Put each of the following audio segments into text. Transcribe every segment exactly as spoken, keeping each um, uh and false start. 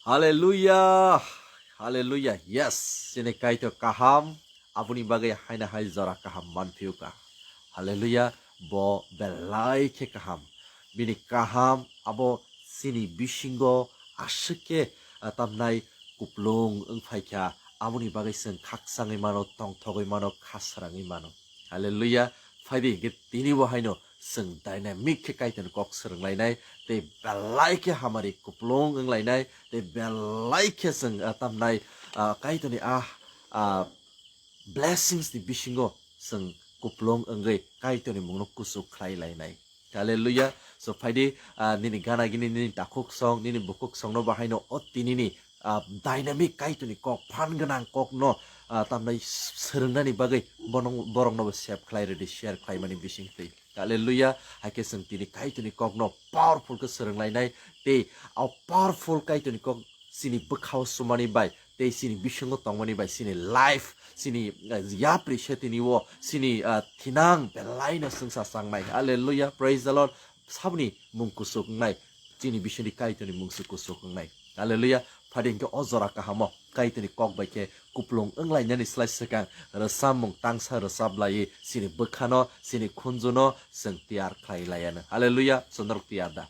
Hallelujah. Hallelujah. Yes, chini Kaitor kaham, aboni bagwi haina hai jora kaham manphiyuka. Hallelujah. Bo belai khe kaham. Bini kaham abo chini bisingo aswk khe, ah, tamnai kuplung wng phaikha. Aboni bagwi chwng khakchangwi mano, tongthogwi mano, khasrangwi mano. Hallelujah. Phaidi hinkhe tini bo haino chwng dynamic khe Kaitorni kok swrwnglainai, tei belai khe hamari kuplung wnglainai, tei belai khe chwng, ah, tamnai, ah, Kaitorni ah, ah, blessings ni bisingo chwng kuplung wngwi Kaitorni mungno kuchuk khlai lainai. Hallelujah. So phaidi, ah, nini gana gini, nini takhuk song, nini bukhuk songno bahaino o tinini, ah, dynamic Kaitorni kok, phan gwnang kokno, ah, tamnai s-, swrwngnani bagwi bono, borokno bo save khlai rwdi, share khlaimani bisingtwi. Hallelujah. Haikhe chwng tini Kaitorni kokno powerful khe swrwnglainai, tei o powerful Kaitorni kok chini bwkhao sumani bai, tei chini bisingo tongmani bai, chini life, chini, ah, yapri se tini o, chini, ah, thinang belaino chwngsa changnai. Hallelujah, praise the Lord. Saboni mung kuchuk wngnai, chini bisingni Kaitorni mung se kuchuk wngnai. Hallelujah. Phaidi hinkhe o jora kahamo Kaitorni kok bai khe kuplung wnglainani slai swkang rwchapmung tangsa rwchaplaiwi chini bwkhano, chini khunjuno chwng tiyar khlai laiano. Hallelujah. Chwng norok tiyar da?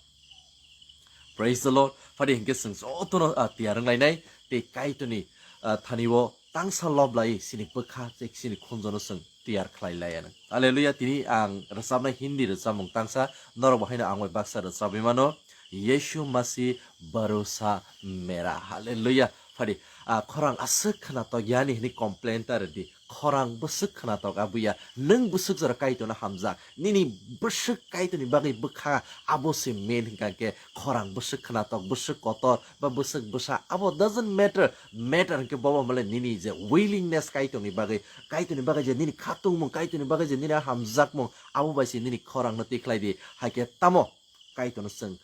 Praise the Lord. Phaidi hinkhe chwng jotono, ah, tiyar wnglainai tei Kaitorni, ah, thani o tangsa lob lai chini bwkha tei chini khunjono chwng tiyar khlai laiano. Hallelujah. Tini ang rwchapnai Hindi rwchapmung tangsa, norok bo haino ang bai baksa rwchapwi mano. Yesu Masi Bharosa Mera. Hallelujah. Phaidi, ah, khorang aswk khwnatok yani hwnwi complain ta rwdi. Khorang bwswk khwnatok abuya, nwng bwswk jora Kaitorno hamjak. Nini bwswk Kaitorni bagwi bwkha, abo se main hwnkha khe khorang bwswk khwnatok, bwswk kotor, ba bwswk bwsa, abo doesn't matter. Matter hwnkhe bobo male nini je willingness Kaitorni bagwi, Kaitorni bagwi je nini khatungmung, Kaitorni bagwi je nini hamjakmung, abo bai se nini khorangno tikhlai di. Haikhe tamo Kaitorno chwng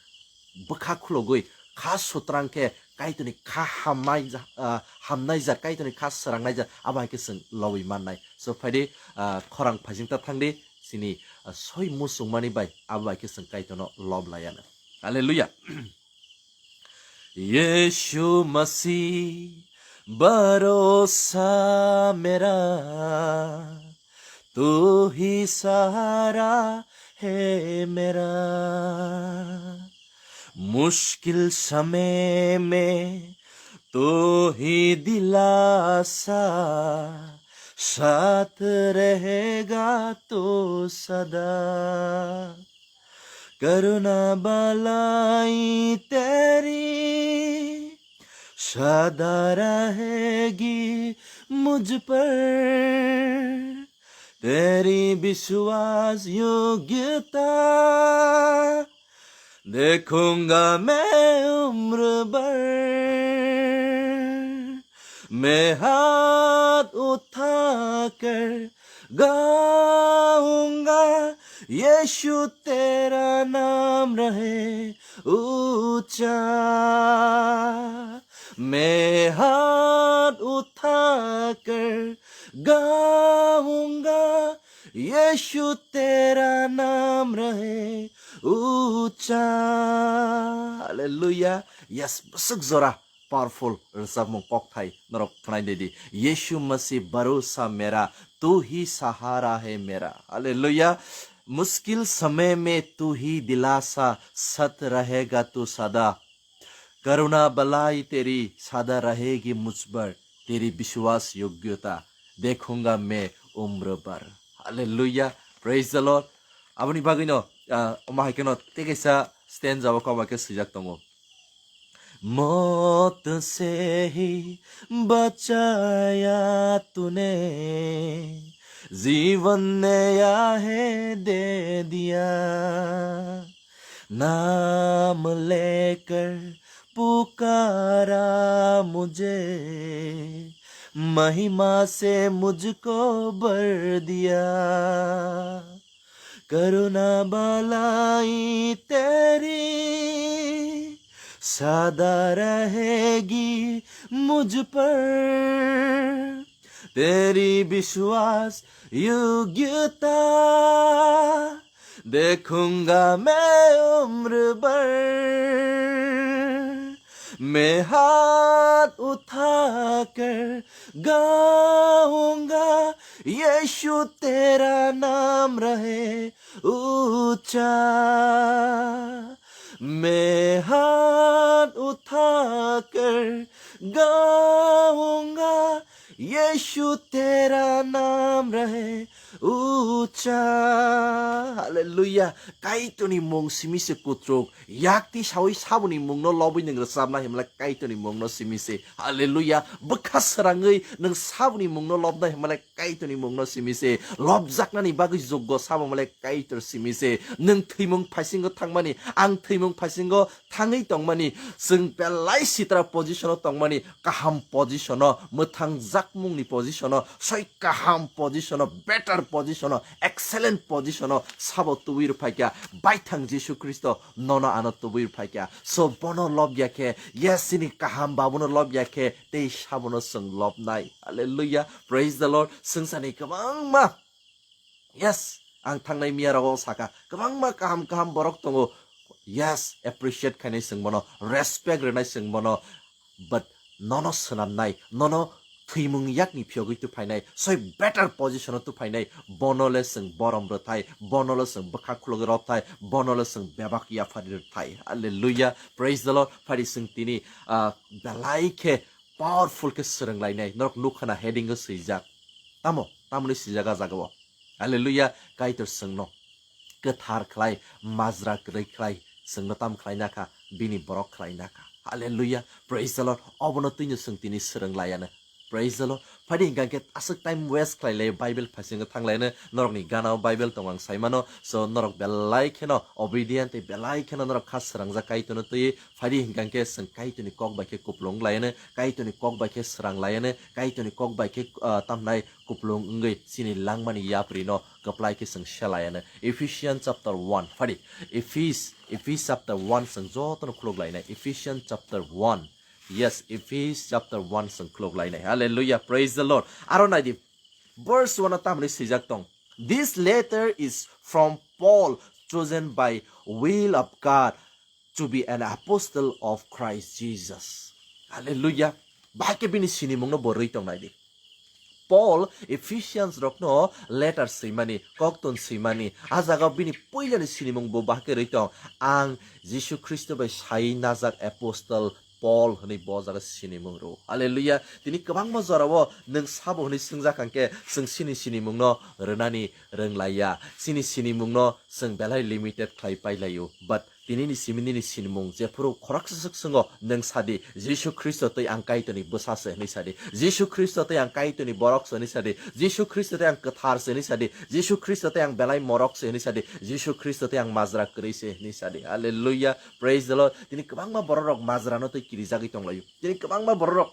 bwkha khulogwi, kha sutrang khe Kaitorni kha hamnai ja-, ah, hamnai jat, Kaitorni kha swrangnai jat, abo hai khe chwng lobwi mannai. So phaidi, ah, khorang phaising ta thangdi, chini, ah, soi muchungmani bai, abo hai khe chwng Kaitorno lob laiano. Hallelujah. यीशु मसीह भरोसा मेरा, तू ही सहारा है मेरा। मुश्किल समय में तू ही दिलासा, साथ रहेगा तू सदा। करुणा भलाई तेरी सदा रहेगी मुझ पर, तेरी विश्वास योग्यता देखूंगा मैं उम्र भर। मैं हाथ उठाकर गाऊंगा, यीशु तेरा नाम रहे ऊंचा। मैं हाथ उठाकर गाऊंगा, यीशु तेरा नाम रहे ऊंचा। Hallelujah. Yes, bwswk jora powerful rwchapmung kokthai norok khwnai didi. यीशु मसीह भरोसा मेरा, तू ही सहारा है मेरा। Hallelujah. मुश्किल समय में तू ही दिलासा, साथ रहेगा तू सदा। करुणा भलाई तेरी सदा रहेगी मुझ पर, तेरी विश्वास योग्यता देखूंगा मैं उम्र भर। Hallelujah. Praise the Lord. Aboni bagwino, ah, omo hai kheno tei kaisa stanza o kok bai khe swijak tongo. मौत से ही बचाया तूने, जीवन नया है दे दिया। नाम लेकर पुकारा मुझे, महिमा से मुझको भर दिया। करुणा भलाई तेरी सदा रहेगी मुझ पर, तेरी विश्वास योग्यता देखूंगा मैं उम्र भर। मैं हाथ उठाकर गाऊंगा, यीशु तेरा नाम रहे ऊंचा। मैं हाथ उठाकर गाऊंगा, यीशु तेरा नाम रहे ऊंचा। Hallelujah. Kaitorni mung simi se kutruk. Yakti sawi saboni mungno lobwi nwng rwchapna himlai Kaitorni mungno simi se. Hallelujah. Bwkha srangwi nwng saboni mungno lobna himlai Kaitorni mungno simi se. Lobjaknani bagwi joggo sabo himlai Kaitor simi se. Nwng thwimung phaisingo thangmani, ang thwimung phaisingo thangwi tongmani, chwng belai sitra position o tongmani, kaham position o, mwthang jakmungni position o, soi kaham position o, better position o, excellent position o sabo tubui rwphaikha, baithang Jisu Khristo nono ano tubui rwphaikha. So bono lobya khe, yes, chini kaham babuno lobya khe, tei sabono chwng lobnai. Hallelujah, praise the Lord. Swngcharni kwbangma Yes, ang thangnai miya rogo saka, kwbangma kaham kaham borok tongo. Yes, appreciate khainai chwng bono, respect rwnai chwng bono, but nono swnamnai, nono thwimung yakni phiyogwi tuphainai, soi better position o tuphainai, bono le chwng borom rwthai, bono le chwng bwkha khulogwi rwthai, bono le chwng bebak yaphari rwthai. Hallelujah, praise the Lord. Phari chwng tini, ah, belai khe powerful khe swrwnglainai, norok nukha na heading o swijak. Tamo, tamoni swijak a jaga o. Hallelujah, Kaitor chwngno kwthar khlai, majra kwrwi khlai, chwngno tam khlai nakha, bini borok khlai nakha. Hallelujah, praise the Lord. Obono twino chwng tini swrwng laiano. Praise the Lord. Phadi hingkha khe aswk time waste khlai lai Bible phaisingno thang laiano, norokni gana o Bible tongo ang sai mano. So norok belai kheno obedient tei belai kheno norok kha swrangjak Kaitorno twi. Phadi hingkha khe chwng Kaitorni kok bai khe kupulung laiano, Kaitorni kok bai khe swrang laiano, Kaitorni kok bai khe, ah, tamnai kupulung wngwi chini langmani yapri no kwplai khe chwng se laiano. Ephesians chapter one, phadi. Ephes, Ephes chapter one chwng jotono khuluk lainai. Ephesians chapter one. Yes, Ephes chapter one chwng khuluk lainai. Hallelujah, praise the Lord. Aro naidi, verse one o tamni swijak tong. This letter is from Paul, chosen by will of God to be an apostle of Christ Jesus. Hallelujah. Bahai khe bini sinimungno bo rwi tong naidi. Paul Ephesians rokno letter swimani, koktun swimani, a jaga bini puilani sinimung bo bahai khe rwi tong. Ang Jisu Khristo bai sai najak apostle Paul hwnwi bo jaga sinimung rwo. Hallelujah. Tini kwbangma jorao nwng sabo hwnwi swngjak hwnkhe chwng chini sinimungno rwnani rwnglaiya. Chini sinimungno chwng belai limited khlai pailaio. But tinini simi nini sinimung jephuru khoroksa swk swngo, nwng sadi, Jisu Khristo tei ang Kaitorni bwsa se hwnwi sadi. Jisu Khristo tei ang Kaitorni borok se hwnwi sadi. Jisu Khristo tei ang kwthar se hwnwi sadi. Jisu Khristo tei ang belai morok se hwnwi sadi. Jisu Khristo tei ang majra kwrwi se hwnwi sadi. Hallelujah. Praise the Lord. Tini kwbangma bororok majrano tei kirijagwi tonglaio. Tini kwbangma bororok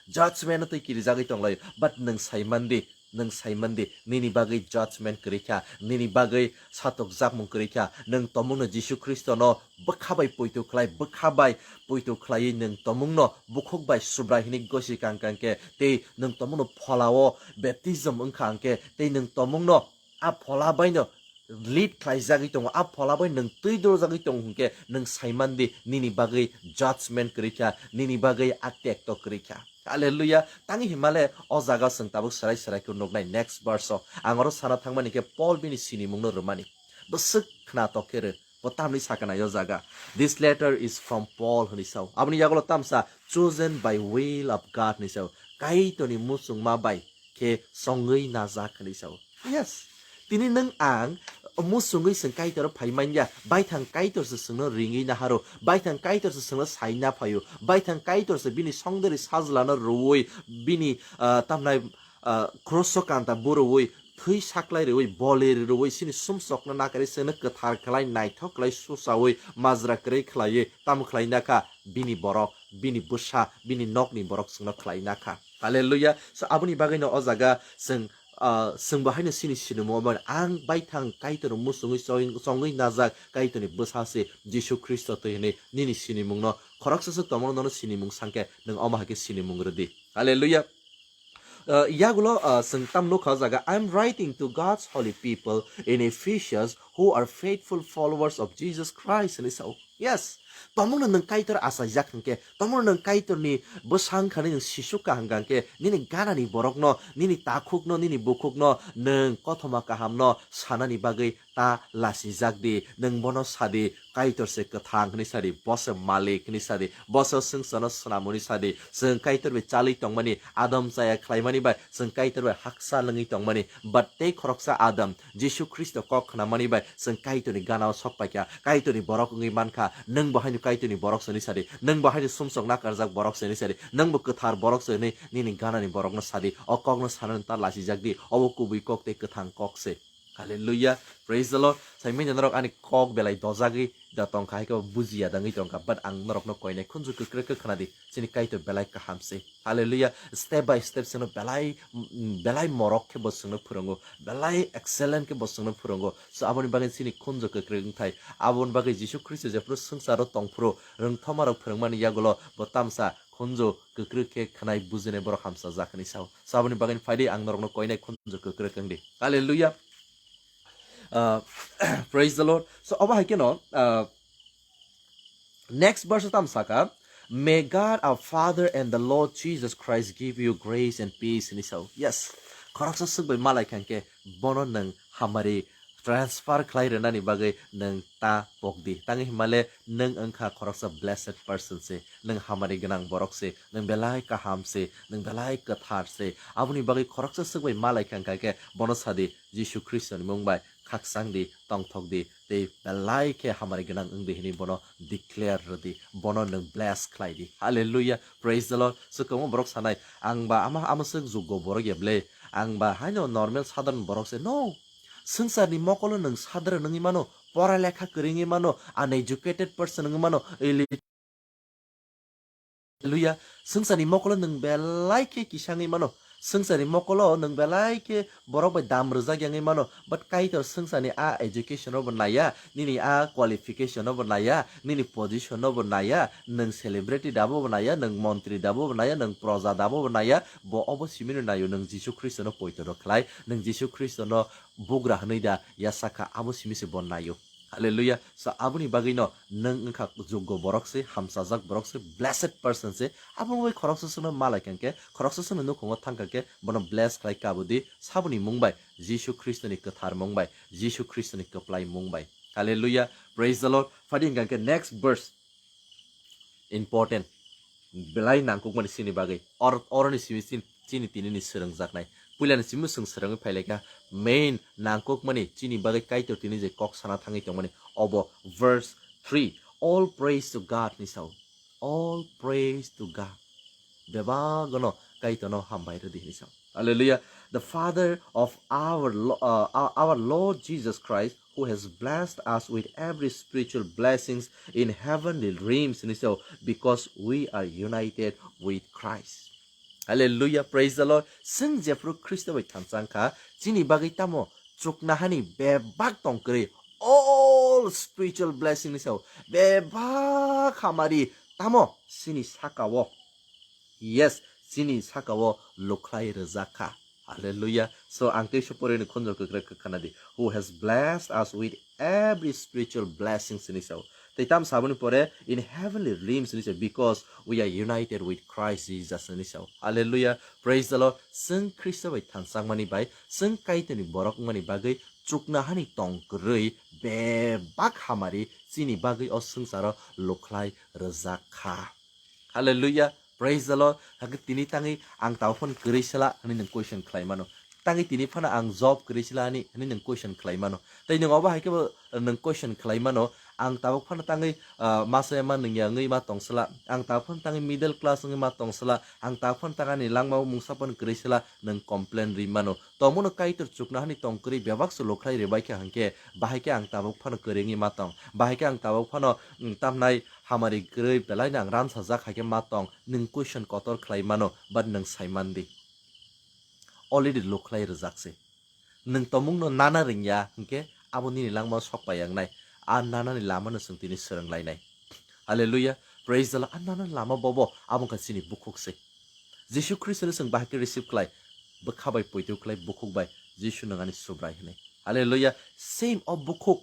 judgment-no tei kirijagwi tonglaio. But nwng saimandi, nwng saimandi, nini bagwi judgment kwrwi kha, nini bagwi satokjakmung kwrwi kha. Nwng tomungno Jisu Khristono bwkha bai poito khlai, bwkha bai poito khlaiwi nwng tomungno bukhuk bai Subrai hwnwi gosi kang kang khe, tei nwng tomungno pholao baptism wngkha hwnkhe, tei nwng tomungno a phola baino lead khlaijagwi tongo, a phola bai nwng twi dorjagwi tongo hwnkhe, nwng saimandi nini bagwi judgment kwrwi kha, nini bagwi a tekto kwrwi kha. Hallelujah. Tangwi himale o jaga chwng tabuk serai serai khe nuknai next verse o. Ang oro sana thangmani khe Paul bini sinimungno rwmani. Bwswk khnatok khe rw. Bo tamni sakha nai o jaga. This letter is from Paul hwnwi sao. Aboni yagulo tamsa chosen by will of God hwnwi sao. Kaitorni muchungma bai khe songwi najak hwnwi sao. Yes. Tini nwng ang musungwi chwng Kaitor phai manya, baithang Kaitor se chwngno ringwi naharo, baithang Kaitor se chwngno sai naphaio, baithang Kaitor se bini songdari sajlano rwui, bini, ah, tamnai, ah, kroso kanta burui, thwi saklai rwui, boli rwui, sini sumsokno nakarwi chwngno kwthar khlai, naithok khlai, susaui, majra kwrwi khlaiwi, tamo khlai nakha bini borok, bini bwsa, bini nokni borok chwngno khlai nakha. Hallelujah. So, aboni bagwino o jaga chwng, ah, chwngbo haino chini sinimung omo ang baithang Kaitor musungwi choi-, chongwi najak Kaitorni bwsa se Jisu Khristo twi hwnwi nini sinimungno khoroksa se tomono nono sinimung sangkhe nwng omo hai khe sinimung rwdi. Hallelujah. Uh, yagulo, uh, chwng tam nukha o jaga, "I am writing to God's holy people in Ephesus who are faithful followers of Jesus Christ," hwnwi sao. Yes, Tomungno nwng Kaitor achaijak hwnkhe, tomungno nwng Kaitorni bwsang khani nwng sisuk ka hwnkha hwnkhe, nini ganani borokno, nini takhukno, nini bukhukno, nwng kothoma kahamno sanani bagwi ta lasijak di, nwng bono sadi, Kaitor se kwthang hwnwi sadi, bo se malik hwnwi sadi, bo se swngcharno swnam hwnwi sadi, chwng Kaitor bai chalwi tongmani, adom chaya khlaimani bai chwng Kaitor bai haksa lwngwi tongmani, but tei khoroksa adom, Jisu Khristo kok khnamani bai chwng Kaitorni gana-o sok paikha, Kaitorni borok wngwi mankha, nwng bo haino Kaitorni borok se hwnwi sadi, nwng bo haino sumsok nakarjak borok se hwnwi sadi, nwng bo kwthar borok se hwnwi nini ganani borokno sadi, o kokno sanani ta lasijak di, obo kubui kok tei kwthang kok se. Hallelujah. Praise the Lord. Sai manya norok ani kok belai dojagwi da tongkha, hai khe bo bujiya dangwi tongkha. But ang norokno koinai khunju kwkrwk khe khna di. Chini Kaitor belai kaham se. Hallelujah. Step by step chwngno belai, mm, belai morok khe bo chwngno phwrwngo. Belai excellent khe bo chwngno phwrwngo. So aboni bagwi chini khunju kwkrwk wngthai. Aboni bagwi Jisu Khristo jephru swngcharo tongphuru rwngthoma rok phwrwngmani yagulo bo tamsa khunju kwkrwk khe khwnai bujinai borok hamsajak hwnwi sao. So aboni bagwi phaidi ang norokno koinai khunju kwkrwk wngdi. Hallelujah. Uh, praise the Lord. So, obo hai keno, uh, next verse tam saka, "May God our Father and the Lord Jesus Christ give you grace and peace," hwnwi sao. Yes, khoroksa swk bai malai kha hwnkhe bono nwng hamari transfer khlai rwnani bagwi nwng ta pokdi. Tangwi himale nwng wngkha khoroksa blessed person se, nwng hamari gwnang borok se, nwng belai kaham se, nwng belai kwthar se. Aboni bagwi khoroksa swk bai malai kha hwnkha khe bono sadi, Jisu Khristoni mung bai khakchang di, tongthok di, tei belai khe hamari gwnang wng di hwnwi bono declare rw di, bono nwng bless khlai di. Hallelujah, praise the Lord. Swkangma borok sanai, "Ang ba ama, ama swk juggo borok ya ble, ang ba haino normal sadharon borok se." No, swngcharni mokolo nwng sadharon wngwi mano, pora lekha kwrwi wngwi mano, uneducated person wngwi mano, Hallelujah. Swngcharni mokolo nwng belai khe kisangwi mano. Swngcharni mokolo nwng belai khe borok bai dam rwjak yangwi mano. But Kaitor swngcharni a education no bo naiya, nini a qualification no bo naiya, nini position no bo naiya, nwng celebrity dabo bo naiya, nwng montri dabo bo naiya, nwng proja dabo bo naiya, bo obo simino naio, nwng Jisu Khristono poito rw khlai, nwng Jisu Khristono bugra hwnwi da yasakha, abo simi se bo naio. Hallelujah. So, aboni bagwi no nwng wngkha juggo borok se, hamsajak borok se, blessed person se. Abo wngwi khoroksa swkno malai kha khe, khoroksa swkno nukhungo thang kha khe, bono bless khlai kabo di, saboni mung bai, Jisu Khristoni kwthar mung bai, Jisu Khristoni kwplai mung bai. Hallelujah. Praise the Lord. Phadi hwnkha khe next verse. Important. Belai nangkukmani chini bagwi. Or, oroni simi chin-, chini tinini swrwngjaknai. Puilani simi chwng swrwngwi phailaikha. Main nangkukmani chini bagwi Kaitor tini je kok sana thangwi tongmani. Obo verse three. "All praise to God," ni sao. "All praise to God." Bebak gono Kaitorno hambai rwdi hinwi sao. Hallelujah. "The Father of our Lo-, uh, our, our Lord Jesus Christ, who has blessed us with every spiritual blessings in heavenly realms," hinwi sao, "because we are united with Christ." Hallelujah, praise the Lord. Chwng jephru Khristo bai thansa wngkha, chini bagwi tamo chuknahani bebak tong kwrwi, all spiritual blessing ni sao, bebak hamari tamo chini saka o. Yes, chini saka o lukhlai rwjak kha. Hallelujah. So, ang tei suporini khunju kwkrwk khana di. "Who has blessed us with every spiritual blessing," sini sao. Tei tam saboni pore, "in heavenly realms," sini sao, "because we are united with Christ Jesus," sini sao. Hallelujah. Praise the Lord. Chwng Khristo bai thansa wngmani bai, chwng Kaitorni borok wngmani bagwi chuknahani tong kwrwi bebak hamari chini bagwi o swngcharo lukhlai rwjak kha. Hallelujah. Praise the Lord. Hakhe tini tangwi ang tabuk phano kwrwi sela hwnwi nwng question khlai mano. Tangwi tini phano ang job kwrwi sela hwnwi, hwnwi nwng question khlai mano. Tei nwng obo hai khe bo nwng question khlai mano. Ang tabuk phano tangwi, ah, masa ma nwngya wngwi ma tong sela. Ang tabuk phano tangwi middle class wngwi ma tong sela. Ang tabuk phano tangani langmao mungsa phano kwrwi sela nwng complain rwi mano. Tongmano Kaitor chuknahani tong kwrwi bebak se lukhlai rwbai kha hwnkhe, bahai khe ang tabuk phano kwrwi wngwi ma tong. Bahai khe ang tabuk phano, mm, tamnai hamari kwrwi belai no ang ransajak hai khe ma tong, nwng question kotor khlai mano, but nwng sai man di. Already lukhlai rwjak se. Nwng tomungno nana rwngya hwnkhe abo nini langmao sok pai wngnai. A nanani lamano chwng tini swrwng lainai. Hallelujah. Praise the Lord. A nanani lama bobo abo wngkha chini bukhuk se. Jisu Khristono chwng bahai khe receive khlai, bwkha bai poito khlai, bukhuk bai, "Jisu nwng ani Subrai," hwnwi. Hallelujah. Same o bukhuk.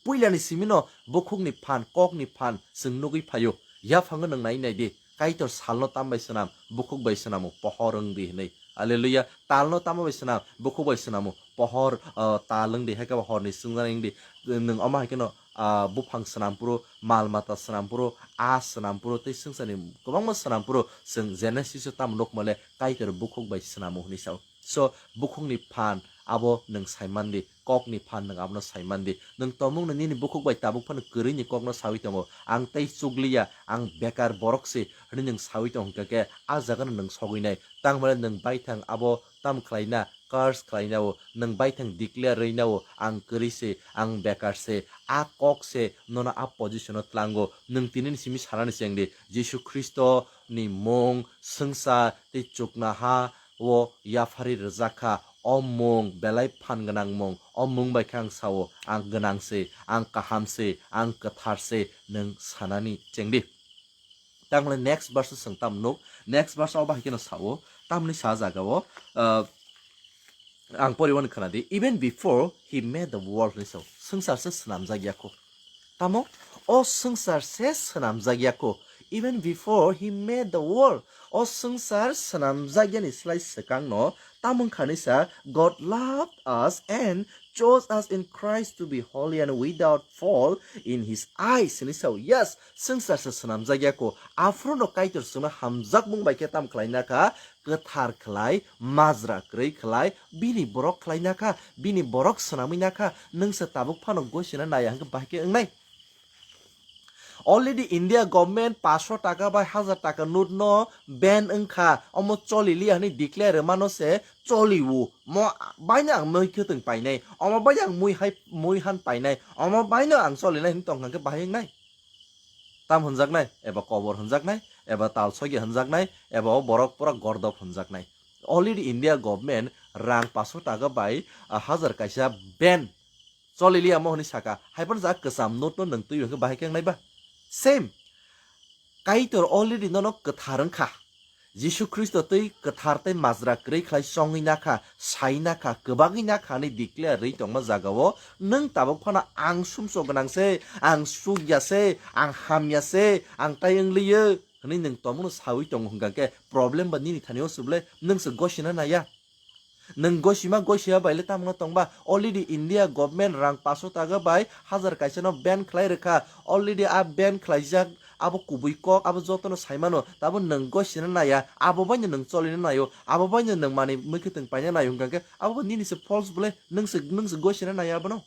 Puilani simino bukhukni phan, kokni phan chwng nugwi phaio. Yaphango nwng nai nai di, Kaitor salno tam bai swnam, bukhuk bai swnamo, pohor wng di hwnwi. Hallelujah. Talno tamo bai swnam, bukhuk bai swnamo, pohor, ah, tal wng di, hai khe ba horni chwngjanai wng di. Nwng omo hai kheno, ah, buphang swnam phuru, mal mata swnam phuru, a swnam phuru, tei swngcharni kwbangma swnam phuru, chwng Genesis o tamo nukmale Kaitor bukhuk bai swnamo hwnwi sao. So, bukhukni phan abo nwng saiman di, kokni phan nwng abono saiman di. Nwng tongmungno nini bukhuk bai tabuk phano kwrwini kokno saui tongo. Ang tei chukliya, ang bekar borok se hwnwi nwng saui tong hwnkha khe, a jagano nwng sogwi nai. Tangmale nwng baithang abo tam khlaina, curse khlaina o, nwng baithang declare rwina o, ang kwrwi se, ang bekar se, a kok se nono a position o tlango. Nwng tinini simi sanani chengdi, Jisu Khristo ni mung, swngchar tei chuknoha o yapharwi rwjak kha. O mung belai phan gwnang mung, o mung bai khe ang sao, ang gwnang se, ang kaham se, ang kwthar se, nwng sanani chengdi. Tangmani next verse o chwng tam nuk, next verse o bahai kheno sao, tamni sa jaga o, ah, ang poriwan khna di, "Even before he made the world," hinwi sao, swngchar se swnamjak ya kho. Tamo, o swngchar se swnamjak ya kho. Even before he made the world, o swngchar swnamjak yani slai swkang no, tamung khani sa, "God loved us and chose us in Christ to be holy and without fault in his eyes," hinwi sao. Yes, swngchar se swnamjak ya kho. Aphuru no Kaitor chwngno hamjakmung bai khe tam khlaina kha, kwthar khlai, majra kwrwi khlai, bini borok khlai na kha, bini borok swnamwi na kha, nwng se tabuk phano gosina naya hwnkhe bahai khe wngnai. Already India government paanch sho taka bai hajar taka note no ban wngkha, omo choli liya hwnwi declare rwmano se choli o. Mo baino ang mui khwtwng painai, omo baino ang mui hai, mui han painai, omo baino ang cholinai hwnwi tongkha khe bahai wngnai? Tam hwnjaknai, eba kobor hwnjaknai, eba tal sogi hwnjaknai, eba o borok pura gordop hwnjaknai. Already India government rang paanch sho taka bai, ah, hajar kaisa ban choli liya mo hwnwi saka. Hai phano ja kwcham note no nwng twi hwnkhe bahai khe wngnai ba? Same. Kaitor already nono kwthar wngkha. Jisu Khristo twi kwthar tei majra kwrwi khlai chongwi nakha, sai nakha, kwbangwi nakha hwnwi declare rwi tongma jagao nwng tabuk phano ang sumsok gwnang se, ang chukya se, ang hamya se, ang tai wngliyo hwnwi nwng tongmano saui tongo hwnkha khe problem ba nini thani o suble nwng se gosina naya. Nwng gosima gosia bai le tamo tongba? Already India government rang paanch sho taka bai hajar kaisa no ban khlai rwkha. Already a ban khlaijak, abo kubui kok, abo jotono saimano. Tabo nwng gosina naya, abo baino nwng cholina naio, abo baino nwng manwi mui khwtwng paina naio hwnkha khe abo nini se false bole, nwng se, nwng se gosina naya abono.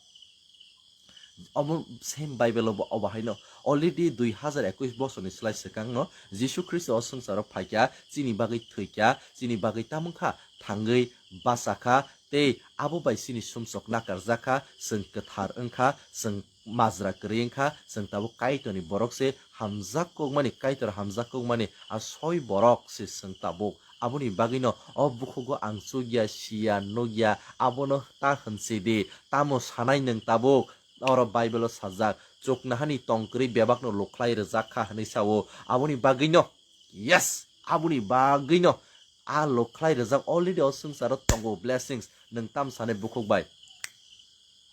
Obo same Bible o bo obo haino already dui hazar ekwis bosorni slai swkangno Jisu Khristo o swngcharo phaikha, chini bagwi thwikha, chini bagwi tamungkha thangwi bachakha, tei abo bai chini sumsok nakarjakha, chwng kwthar wngkha, chwng majra kwrwi wngkha, chwng tabuk Kaitorni borok se, hamjak kokmani, Kaitor hamjak kokmani a soi borok se chwng tabuk. Aboni bagwino o bukhugo ang chukya, siya, nukya, abono ta hwnsi di. Tamo sanai nwng tabuk? Oro Bible o sajak, "Chuknohani tong kwrwi bebakno lukhlai rwjak kha," hwnwi sao. Aboni bagwino, yes, aboni bagwino a lukhlai rwjak already o swngcharo tongo blessings. Nwng tam sanai bukhuk bai?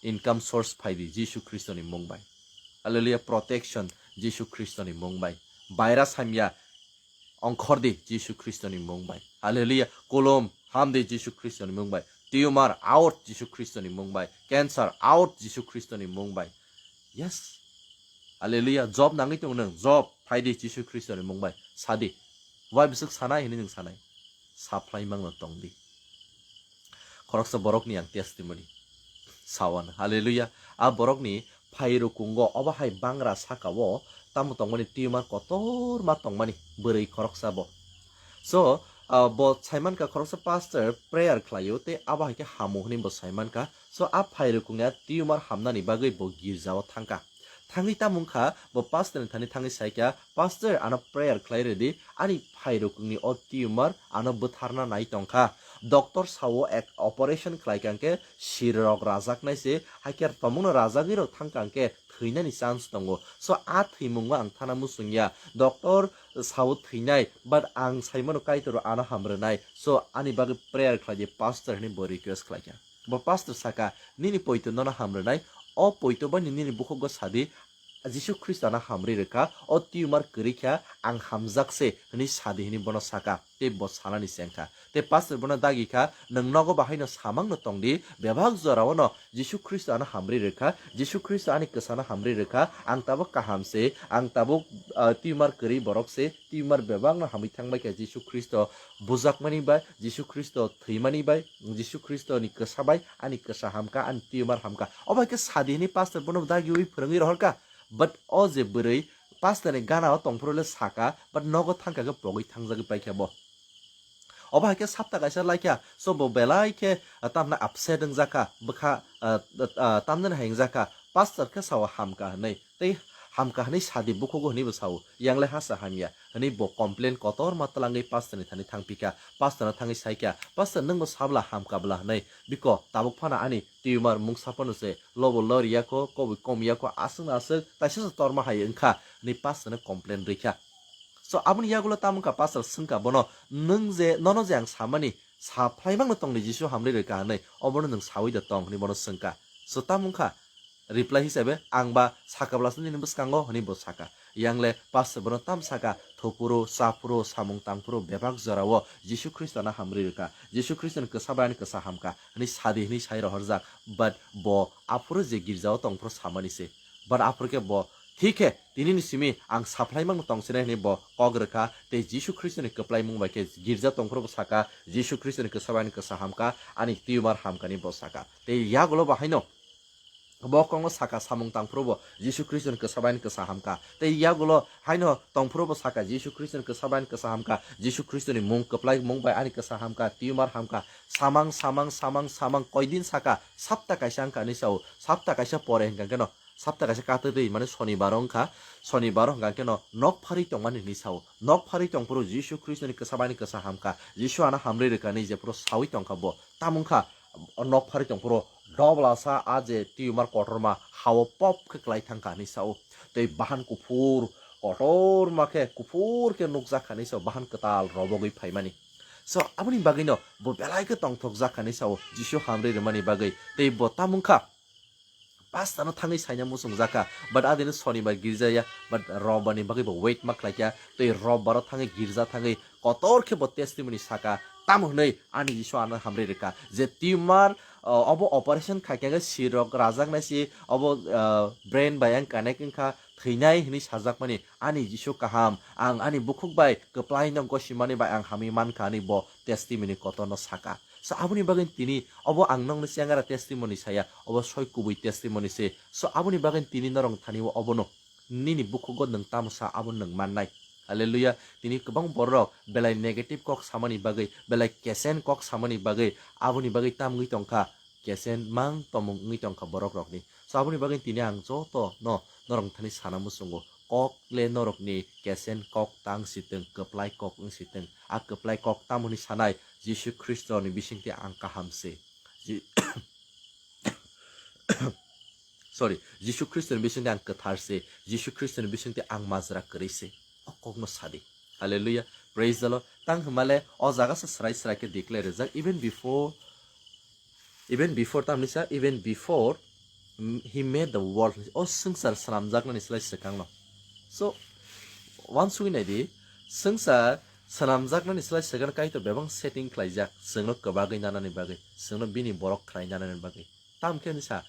Income source phai di Jisu Khristoni mung bai. Hallelujah, protection Jisu Khristoni mung bai. Virus hamya ongkhor di Jisu Khristoni mung bai. Hallelujah. Kolom ham di Jisu Khristoni mung bai. Tumor out Jisu Khristoni mung bai. Cancer out Jisu Khristoni mung bai. Yes. Hallelujah. Job nangwi tong nwng. Job phai di Jisu Khristoni mung bai. Sadi. Wai bwswk sanai hwnwi nwng sanai? Saplai mangno tong di. Khoroksa borokni ang testimony sawan. Hallelujah. A borokni phai rukungo obo hai bangra saka o tamo tongmani tumor kotorma tongmani bwrwi khoroksa bo. So, ah, bo saimanka khoroksa pastor prayer khlaio tei abo hai khe hamo hwnwi bo saimanka. So, a phai rukungya tumor hamnani bagwi bo girjao thangka. Thangwi tamo wngkha, bo pastor ni thani thangwi saikha, "Pastor, ano prayer khlai rwdi, ani phai rukungni o tumor ano bwtharna nai tongkha." Doctor sao ek operation khlai kha hwnkhe sirok rajaknai se, hai khe tomungno rajagwi rok thang kha hwnkhe thwinani chance tongo. So, a thwimungo ang thana muchungya. Doctor sao thwinai, but ang saimano Kaitor ano hamrwnai. So, ani bagwi prayer khlai di, pastor, hwnwi bo request khlai kha. Bo pastor saka, "Nini poito nono hamrwnai, O poito bai nini bukhugo sadi, Jisu Khristo ano hamri rwkha, o tumor kwrwi kha, ang hamjak se hwnwi sadi hwnwi bono saka, tei bo sanani chengkha. Tei pastor bono dagi kha, nwng nogo bahaino samangno tongdi, bebak jorao no Jisu Khristo ano hamri rwkha, Jisu Khristo ani kwsano hamri rwkha, ang tabuk kaham se, ang tabuk, ah, tumor kwrwi borok se, tumor bebakno hamwi thangbai kha Jisu Khristo bujakmani bai, Jisu Khristo thwimani bai, Jisu Khristo ni kwsa bai ani kwsa hamkha, ani tumor hamkha. O bai khe sadi hwnwi pastor bono dagiwi phwrwngwi rohorkha. But o je bwrwi pastor ni gana o tongphuru le saka, but nogo thangkha khe pogwi thangjagwi paikha bo. Obo hai khe sapta kaisa laikha, so bo belai khe, ah, tamna upset wngjakha, bwkha, ah, ah, tamnani hai wngjakha, pastor khe sao hamkha hwnwi, tei hamkha hwnwi sadi bukhugo hwnwi bo sao, yang le hasa hamya hwnwi bo complain kotorma twlangwi pastor ni thani thangphikha, pastor no thangwi saikha, "Pastor, nwng bo sabla hamkha bla?" hwnwi, "Biko, tabuk phano ani tumor mungsa phano se lobo lori yakho, kobwi kom yakho, aswk na aswk, taisa se torma hai wngkha," hwnwi pastor no complain rwikha. So, aboni yagulo tamo wngkha, pastor swngkha bono, "Nwng je, nono je ang samani, sa phlai mangno tongni Jisu hamri rwkha hwnwi, obono nwng saui da tong?" hwnwi bono swngkha. So, tamo wngkha, reply hisabe, "Ang ba sakha bwlasano nini bwskango," hwnwi bo saka. Yang le pastor bono tam saka, "Thupuru, chapuru, samung tangphuru, bebak jorao Jisu Khristo no hamri rwkha. Jisu Khristo ni kwsa bai ani kwsa hamkha," hwnwi sadi hwnwi sai rohorjak. But bo aphuru je girjao tongphuru samani se. But aphuru khe bo, "Thik khe, tini ni simi ang sa phlai mangno tong sinai," hwnwi bo kok rwkha, tei Jisu Khristo ni kwplai mung bai khe girja tongphuru bo saka, "Jisu Khristo ni kwsa bai ani kwsa hamkha, ani tumor hamkha," hwnwi bo saka. Tei yagulo bo haino bo kokno saka, samung tangphuru bo Jisu Khristo ni kwsa bai ani kwsa hamkha. Tei yagulo haino tongphuru bo saka, "Jisu Khristo ni kwsa bai ani kwsa hamkha, Jisu Khristo ni mung kwplai mung bai ani kwsa hamkha, tumor hamkha." Samang, samang, samang, samang, koidin saka, sapta kaisa wngkha hwnwi sao, sapta kaisa pore hwnkha khe no, sapta kaisa katwtwi, mane Sonibaro wngkha, Sonibaro hwnkha khe no nok pharwi tongmani hwnwi sao. Nok pharwi tongphuru Jisu Khristo ni kwsa bai ani kwsa hamkha, Jisu ano hamri rwkha hwnwi jephuru saui tongkha bo. Tamo wngkha, nok pharwi tongphuru doblasa a je tumor kotorma hao pop khe klai thangkha hwnwi sao. Tei bahan kuphur kotorma khe, kuphur khe nukjak kha hwnwi sao, bahan kwtal robogwi phaimani. So, aboni bagwino bo belai khe tongthokjak kha hwnwi sao, Jisu hamri rwmani bagwi. Tei bo tamo wngkha, pastor no thangwi saina muchungjak kha, but adini Sonibar girja ya, but Robbar ni bagwi bo wait ma khlai kha, tei Robbar o thangwi girja thangwi kotor khe bo testimony saka, tamo hwnwi ani Jisu ano hamri rwkha, je tumor, uh, obo operation khai khe sirok rajaknai si, obo, uh, brain bai ang connect wngkha, thwinai hwnwi sajakmani, ani Jisu kaham, ang ani bukhuk bai kwplai no gosimani bai ang hamwi mankha, ani bo testimony kotor no saka. So, aboni bagwi tini obo ang nokni chengara testimony saya, obo soi kubui testimony se. So, aboni bagwi tini norok thani o obono nini bukhugo nwng tamo sa, abo nwng mannai. Hallelujah. Tini kwbang borok belai negative kok samani bagwi, belai kesen kok samani bagwi, aboni bagwi tamgwi tongkha, kesen mang tomung wngwi tongkha borok rokni. So, aboni bagwi tini ang joto no norok thani sana muchungo, kok le norokni kesen kok tang sitwng, kwplai kok wng sitwng. A kwplai kok tamoni sanai, Jisu Khristo ni bisingtwi ang kaham se. Ji-, sorry, Jisu Khristo ni bisingtwi ang kwthar se, Jisu Khristo ni bisingtwi ang majra kwrwi se. O kokno sadi. Hallelujah. Praise the Lord. Tang hwnmale o jaga se srai srai khe declare rijak. Even before, even before, tamni sa, even before, mm, he made the world. O swngchar swnamjaknani slai swkangno. So, uansugwi naidi, swngchar swnamjaknani slai swkang Kaitor bebak setting khlaijak, chwngno kwbagwi nanani bagwi, chwngno bini borok khlai nanani bagwi. Tamkhe ni sa,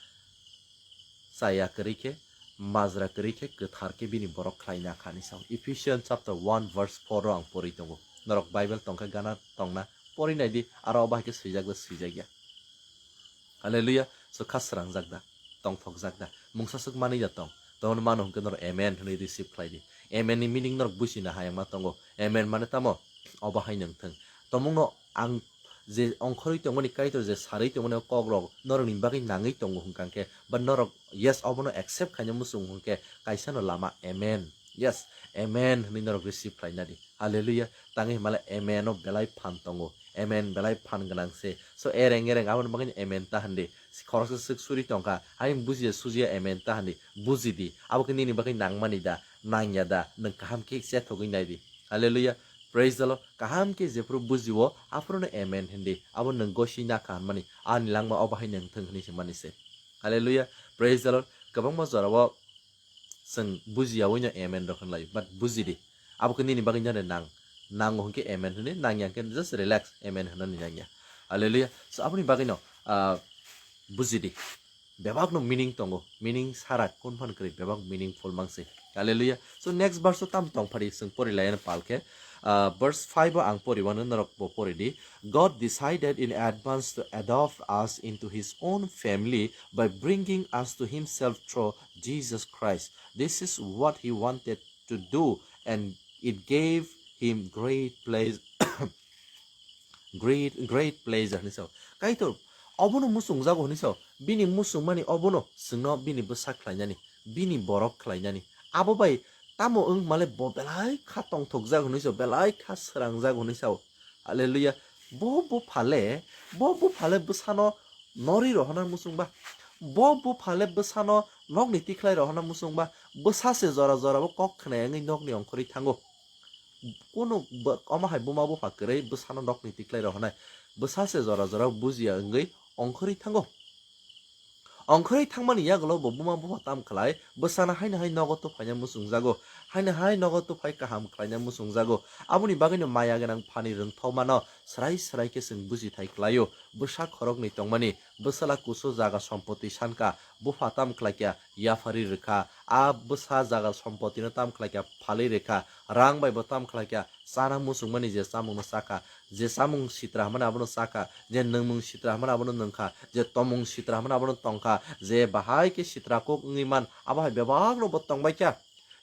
chaya kwrwi khe, majra kwrwi khe, kwthar khe bini borok khlai na kha ni sao. Ephesians chapter one verse four o ang pori tongo. Norok Bible tongkha gana tongna pori naidi, aro obo hai khe swijak da swijak ya. Hallelujah. So kha srangjak da, tongthokjak da, mungsa swk manwi da tong. Tongno mano hwnkhe norok amen hwnwi receive khlai di. Amen ni meaning norok buchina hayang ma tongo. Amen mane tamo? Obo hai nang thung. Tomungno ang je ongkhorwi tongmani Kaitor je sarwi tongmani o kokrok norokni bagwi nangwi tongo hwnkha khe, ba norok yes obono accept khaina muchung hwnkhe kaisano lama amen. Yes, amen hwnwi norok receive khlaina di. Hallelujah. Tangwi himale amen o belai phan tongo. Amen belai phan gwnang se. So ereng ereng aboni bagwi amen ta hwn di. Khoroksa swk suri tongkha. Ani bujiya sujiya amen ta hwn di. Buji di. Abo khe nini bagwi nangmani da, nangya da, nwng kaham khe chethogwi nai di. Hallelujah. Praise the Lord. Kaham khe jephuru bujiwo, aphuru no amen hwn di. Abo nwng gosi na kha hwnmani. Ani langma obo hai nwng thung hwnwi se mani se. Hallelujah. Praise the Lord. Kwbangma jorao chwng bujiyawi no amen rok hwnlai, but bujidi. Abo khe nini bagwi nani nang. Nango hwnkhe amen hwnwi, nangya hwnkhe just relax, amen hwnani nangya. Hallelujah. So aboni bagwi no, ah, bujidi. Bebak no meaning tongo. Meaning sara kun phan kwrwi, bebak meaningful mangsi. Hallelujah. So next verse o tam tong phari chwng pori lai ano pal khe. Ah, verse five o ang pori wano norok bo pori di. God decided in advance to adopt us into his own family by bringing us to himself through Jesus Christ. This is what he wanted to do, and it gave him great pleasure. Great, great pleasure hinwi sao. Kaitor obono muchungjago hinwi sao. Bini muchungmani obono chwngno bini bwsa khlainani, bini borok khlainani. Abo bai tamo wng male bo belai kha tongthokjak hinwi sao, belai kha srangjago hinwi sao. Hallelujah. Bo buphale, bo buphale bwsano nori rohorna muchungba. Bo buphale bwsano nokni tikhlai rohorna muchungba. Bwsa se jora jora bo kok khna wngwi nokni ongkhorwi thango. Kunu bo-, omo hai buma bupha kwrwi bwsano nokni tikhlai rohornai. Bwsa se jora jora bujiya wngwi ongkhorwi thango. Ongkhorwi thangmani yagulo bo buma bupha tam khlai, bwsano haino hai nogo tuphaina muchungjago, haino hai nogo tuphai kaham khlaina muchungjago. Aboni bagwino maya gwnang phani rwngthomano srai srai khe chwng bujithai khlaio. Bwsa khoroknwi tongmani, bwsala kusu jaga sompoti sankha, bupha tam khlaikha, yapharwi rwkha. A bwsa jaga sompotino tam khlaikha, phalwi rwkha. Rang bai bo tam khlaikha, chana muchungmani je chamungno chakha, je chamung sitra hwnmani abono chakha, je nwngmung sitra hwnmani abono nwngkha, je tomung sitra hwnmani abono tongkha, je bahai khe sitra kuk wngwi man, abo hai bebakno bo tongbaikha.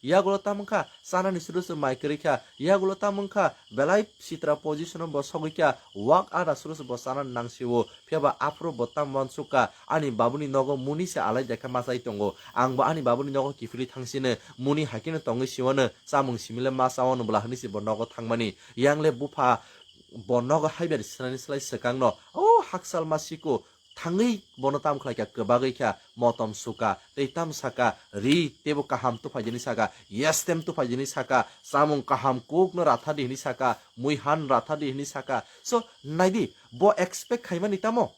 Yagulo tamo wngkha, chanani suru se mai kwrwi kha, yagulo tamo wngkha, belai sitra position o bo sogwi kha, wak ada suru se bo chanani nang sio, phiya ba aphuru bo tamo uansuk kha, ani babuni nogo muni se alai da khe machai tongo, ang bo ani babuni nogo kiphilwi thang sino, muni hai kheno tongwi sio no, chamung simi le ma cha o no bwla hinwi se bo nogo thangmani, yang le bupha bo nogo haiber sinani slai swkang no, o hakchal ma siko, thangwi bono tam khlai kha, kwbagwi kha, motom suka, tei tam saka, ri tebo kaham tuphai jani saka, yastem tuphai jani saka, chamung kaham kuk no ratha di hini saka, mui han ratha di hini saka. So, naidi, bo expect khaimani tamo?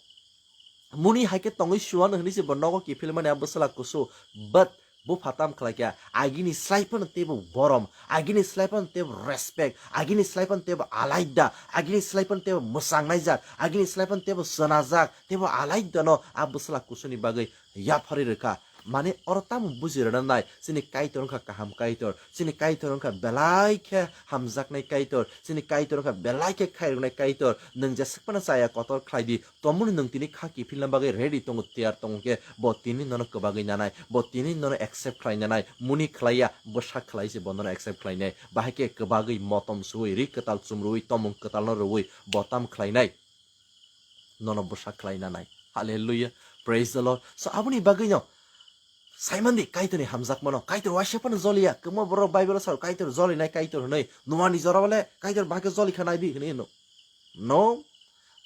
Muni hai khe tongwi suan hini se bo nogo kiphilmani a bwsala kusu, but bupha tam khlai kha, agini slai phano tebo borom, agini slai phano tebo respect, agini slai phano tebo alaida, agini slai phano tebo mwsang naijak, agini slai phano tebo chwnajak, tebo alaida no a bwsala kusuni bagwi yapharwi rwkha. Mane oro tamo buji rwna nai, chini Kaitor wngkha kaham Kaitor, chini Kaitor wngkha belai khe hamjaknai Kaitor, chini Kaitor wngkha belai khe khairoknai Kaitor. Nwng jeswk phano chaya kotor khlai di, tomoni nwng tini kha kiphilna bagwi ready tongo, tiyar tongo khe bo tini nono kwbagwi nanai, bo tini nono accept khlai nanai, muni khlai ya, bwsa khlai se bo nono accept khlai nai. Bahai khe kwbagwi motom suwi, ri kwtal chumrwi, tomung kwtal no rwwi bo tam khlai nai. Nono bwsa khlai nanai. Hallelujah. Praise the Lord. So aboni bagwi no saimandi Kaitorni hamjakmano. Kaitor waisa phano joliya. Kwma borok Bible sao Kaitor jolinai Kaitor hwnwi. Noani jora bole Kaitor bahai khe joli kha nai di hwnwi hwno. No.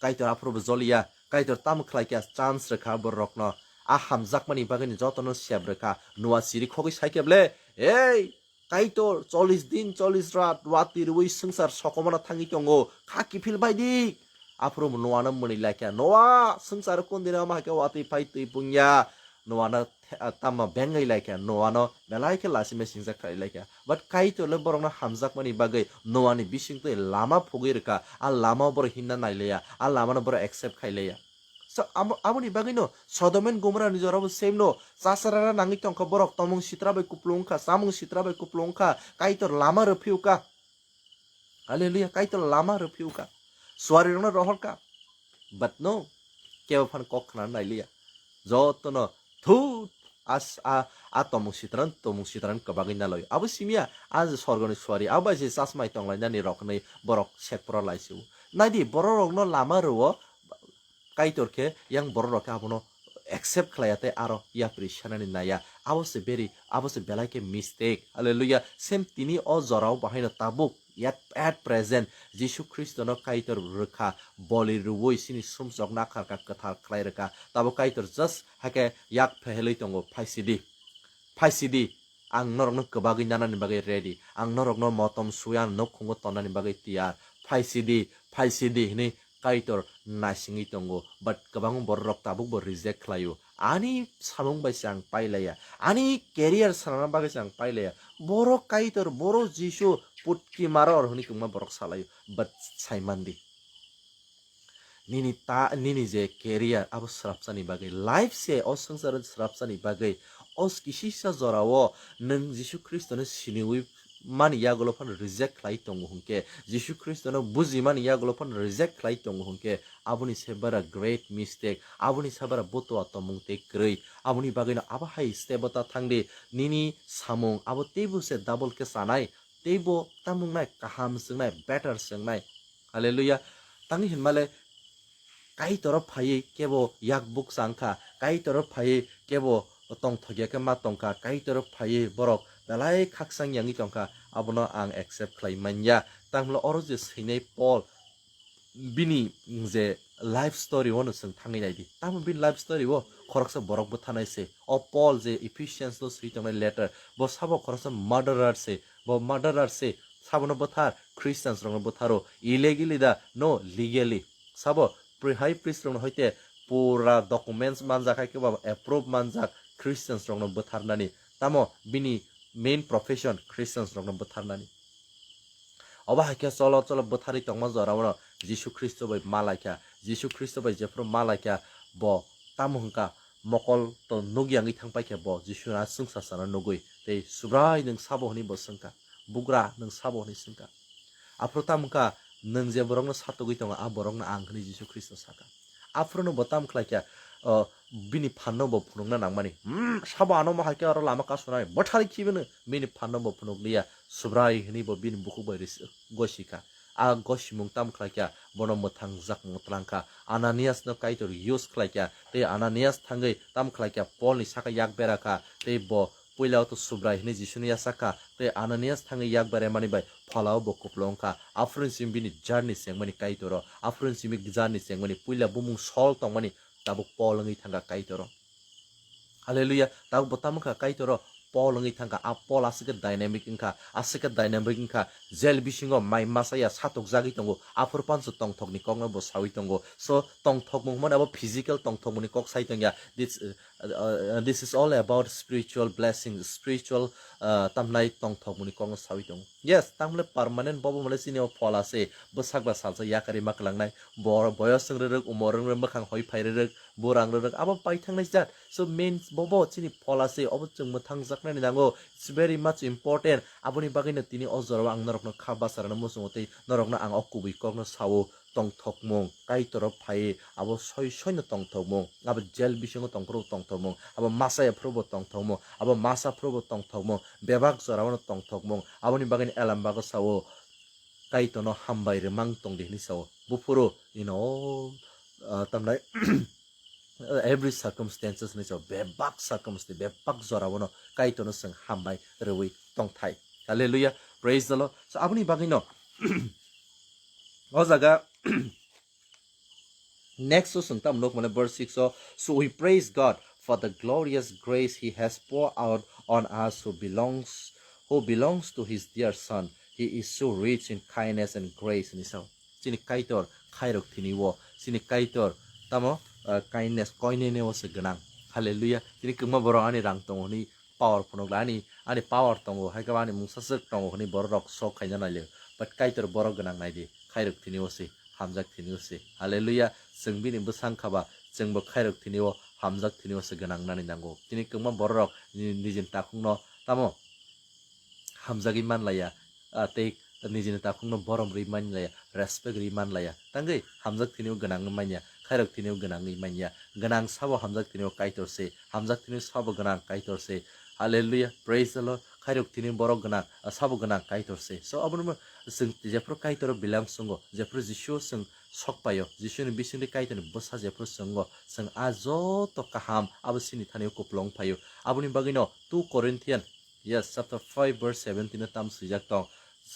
Kaitor aphuru bo joliya. Kaitor tamo khlai kha chance rwkha borokno. A hamjakmani bagwino jotono sep rwkha. Noa siri khogwi sai khe bole, "Ei, Kaitor, chollish din, chollish rat, watwi rwi swngchar sokomano thangwi tongo, kha kiphil bai di." Aphuru Noano mwnwi lai kha, "Noa, swngcharo kundina omo hai khe watwi phai twi pungya." Noano the-, ah, tamo bengwi lai kha, Noano belai khe lachimai singjak khlai lai kha. But Kaitor le borokno hamjakmani bagwi Noani bisingtwi lama phugwi rwkha, a lama borok hinna nai laiya, a lamano borok accept khai laiya. So, amo-, aboni bagwino Sodom and Gomorrah ni jorabo same no, chasarara nangwi tongkha borok, tomung sitra bai kupulung wngkha, chamung sitra bai kupulung wngkha, Kaitor lama rwphiu kha. Hallelujah, Kaitor lama rwphiu kha. Suari rokno rohor kha. But no, kebo phan kok khna nai liya. Jotono thut as a, a tomung sitran, tomung sitran kwbagwi nalai. Abo simya, a je sorgoni suari, abo bai se chasmai tonglainani rok hinwi borok sekpro laisio. Naidi, borok rokno lama rwo, Kaitor khe yang borok rok khe abono accept khlaiya tei aro yapri sanani naiya. Abo se beri, abo se belai khe mistake. Hallelujah. Same tini o jorao bahaino tabuk yet at present Jisu Khristono Kaitor rwkha, boli rwui sini sumsok nakharkha, kwthar khlai rwkha. Tabuk Kaitor just hakhe yak phehelwi tongo, phaisidi. Phaisidi. Ang norokno kwbagwi nanani bagwi ready. Ang norokno motom suya nokhungo tonnani bagwi tiyar. Phaisidi, phaisidi hinwi Kaitor naisingwi tongo. But kwbangma bororok tabukbo reject khlaio. Ani samung bai se ang pailaiya, ani career sanana bagwi se ang pailaiya. Borok Kaitor, borok Jisu putki maror hwnwi kwma borok salaio, but saimandi. Nini ta, nini je career abo srapsani bagwi, life se o swngcharo srapsani bagwi, o kisisa jorao nwng Jisu Khristono siniwi mani yagulo phano reject khlai tongo hwnkhe, Jisu Khristono bujimani yagulo phano reject khlai tongo hwnkhe, aboni se bara great mistake, aboni se bara butua tomung tei kwrwi. Aboni bagwino abo hai step o ta thangdi, nini samung abo teibo se double khe chanai, teibo tamung nai kaham swngnai, better swngnai. Hallelujah. Tangwi hinmale Kaitoro phaiwi kebo yak bukcha wngkha, Kaitoro phaiwi kebo tongthokya khe ma tongkha, Kaitoro phaiwi borok belai khaksang yangwi tongkha, abono ang accept khlai manya. Tanglo oro je swinai Paul, bini je life story o no chwng thangwi naidi. Tamo bini life story o khoroksa borok bwtharnai se. O Paul je Ephesians no swi tongnai letter, bo sabo khoroksa murderer se, bo murderer se, sabono bwthar, Christians rokno bwtharo, illegally da, no legally. Sabo pri-, high priest rokno hoite pura documents manjak, hai khe ba approve manjak Christians rokno bwtharnani. Tamo bini main profession Christians rokno bwtharnani. Obo hai khe cholo cholo bwtharwi tongma jorao no Jisu Khristo bai malaikha, Jisu Khristo bai jephru malaikha, bo tamo hwnkha mokol to nuk yangwi thang paikha bo Jisu na chwngsa sana nugwi tei Subrai nwng sabo hwnwi bo swngkha, bugra nwng sabo hwnwi swngkha. Aphuru tamo wngkha nwng je borokno satugwi tongo a borokno ang hwnwi Jisu Khristo sakha. Aphuru no bo tamo khlaikha, o, bini phanno bo phunukna nangmani. Hmm, sabo ano ma hai khe oro lama kasonai bwtharwi khibino bini phanno bo phunukliya Subrai hwnwi bo bini bukhuk bai ris-, gosikha. A gosimung tamo khlaikha, bono mwthangjak mwtlangkha. Ananias no Kaitor use khlaikha, tei Ananias thangwi tamo khlaikha, Paul ni saka yak berakha, tei bo puila o to Subrai hwnwi Jisuni yasakha, tei Ananias thangwi yak beremani bai pholao bo kupulung wngkha. Aphuru simi bini journey chengmani Kaitoro, aphuru simi journey chengmani puila bumung Sol tongmani tabuk Paul wngwi thangkha Kaitoro. Hallelujah. Tabuk bo tamo kha Kaitoro Paul wngwi thangkha. A Paul aswk khe dynamic wngkha, aswk khe dynamic wngkha. Jail bisingo mai masa ya satok jagwi tongo. Aphuru panso tongthokni kokno bo sawi tongo. So tongthokmung hwnmani abo physical tongthokmungni kok sai tongya. This, uh, uh, this is all about spiritual blessing, spiritual, uh, tamnai tongthokmungni kokno sawi tongo. Yes, tamle permanent bobo male chini o phola se bwsak ba salsa yakari ma kwlangnai. Bor boyos wng rwrwk, umor wng rwrwk, mwkhang hoi phai rwrwk, burang rwrwk, abo paithangnai jat. So main bobo chini phola se, obo chwng mwthangjaknani nango. It's very much important. Aboni bagwino tini o jorao ang norokno kha bwsarano muchungo tei norokno ang o kubui kokno sao, tongthokmung, Kaitoro phaiwi abo soi soino tongthokmung, abo jail bisingo tongphuru tongthokmung, abo masa yaphuru bo tongthokmung, abo masa phuru bo tongthokmung, bebak jorao no tongthokmung. Aboni bagwino Elambago sao, Kaitorno hambai rwmang tongdi hwnwi sao. Buphuru in all, uh, tamnai every circumstances ni sao, bebak circumstance, bebak jorao no Kaitorno chwng hambai rwui tongthai. Hallelujah, praise the Lord. So aboni bagwino o jaga next o chwng tamo nuk mane verse six o, "So we praise God for the glorious grace he has poured out on us who belongs, who belongs to his dear son. He is so rich in kindness and grace," hwnwi sao. Chini Kaitor khairok thini o, chini Kaitor tamo, uh, kindness koinene o se gwnang. Hallelujah. Chini kwma borok ani rang tongo hwnwi power phunukla ani, ani power tongo, hai khe ani mungsa swk tongo hwnwi borok rok sok khaina nailio. But Kaitor borok gwnang naidi, khairok thini o se, hamjak thini o se. Hallelujah. Chwng bini bwsang khaba, chwngbo khairok thini o, hamjak thini o se gwnang nani nango. Tini kwma borok rok ni-, nijini takhukno tamo hamjagwi manlaiya, ah, tei nijini takhukno borom rwi manlaiya, respect rwi manlaiya. Tangwi hamjak thini o gwnangwi manya, khairok thini o gwnangwi manya. Gwnang sabo hamjak thini o Kaitor se, hamjak thini o sabo gwnang Kaitor se. Hallelujah, praise the Lord. Khairok thini borok gwnang, ah, sabo gwnang Kaitor se. So, abono chwng jephuru Kaitor o belong chwngo, jephuru Jisu o chwng sok paio, Jisuni bisingtwi Kaitorni bwsa jephuru chwngo, chwng a joto kaham abo chini thani o kupulung phaio. Aboni bagwino two Corinthian Yes, chapter five verse seventeen o tam swijak tong.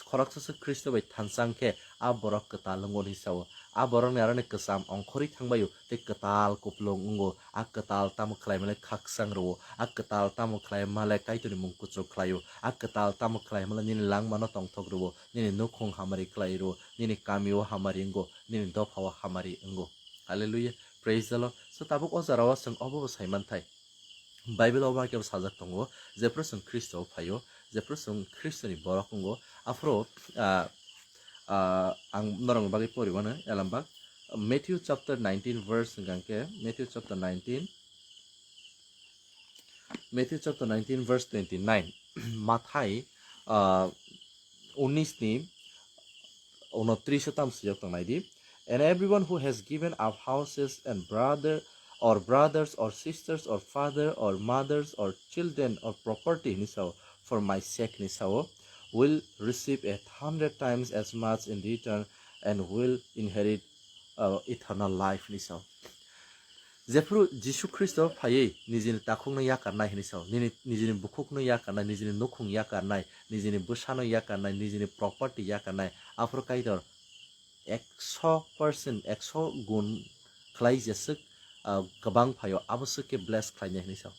Khoroksa se Khristo bai thansa wngkhe a borok kwtal wngo hwnwi sao. A borokni aroni kwcham ongkhorwi thangbaio tei kwtal kupulung wngo. A kwtal tamo khlai male khakchang rwo. A kwtal tamo khlai male Kaitorni mung kuchuk khlaio. A kwtal tamo khlai male nini langmano tongthok rwo, nini nukhung hamari khlai rwo, nini kamio hamari wngo, nini dophao hamari wngo. Hallelujah. Praise the Lord. So tabuk o jora o chwng obo bo sai manthai. Bible o bai khe sajak tongo, jephru chwng Khristo o phaio, jephru chwng Khristo ni borok wngo, aphuru, ah, ah, ang norok ni bagwi pori mano elambak. Matthew chapter nineteen verse hwnkha khe, Matthew chapter nineteen, Matthew chapter nineteen verse twenty-nine. Mathai, ah, unis ni unotris o tam swijak tong nai di. And everyone who has given up houses and brother or brothers or sisters or father or mothers or children or property hini sao for my sake hini sao will receive a hundred times as much in return and will inherit, uh, eternal life hini sao. Jephru Jisu Khristo phaiwi nijini takhukno yakarnai hini sao, nini, nijini bukhukno yakarnai, nijini nukhung yakarnai, nijini bwsano yakarnai, nijini property yakarnai, aphuru Kaitor ekso percent, ekso gun khlai jeswk, ah, kwbang phaio, abo swk khe bless khlainai hini sao.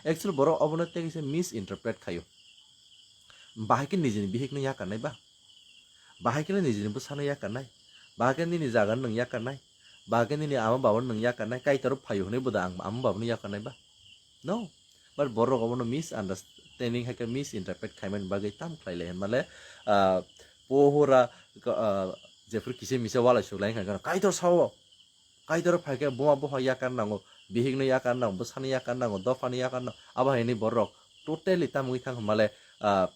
Actually borok obono tei kisa misinterpret khaio. Bahai khe nijini bihikno yakarnai ba? Bahai khe nijini bwsano yakarnai? Bahai khe nini jagano nwng yakarnai? Bahai khe nini ama babano nwng yakarnai? Kaitor phaio hwnwi bo da ang ama babano yakarnai ba? No. But borok obono misunderstanding hai khe misinterpret khaimani bagwi tam khlai lai hwnmale, ah, pohora, ah, jephru kisa misa walai suklai wngkha, Kaitor sao. Kaitor phai khe buma bupha yakar nango, bihikno yakar nango, bwsano yakar nango, dophano yakar nango. Abo hai hwnwi borok totally tamo wngwi thang hwnmale, ah,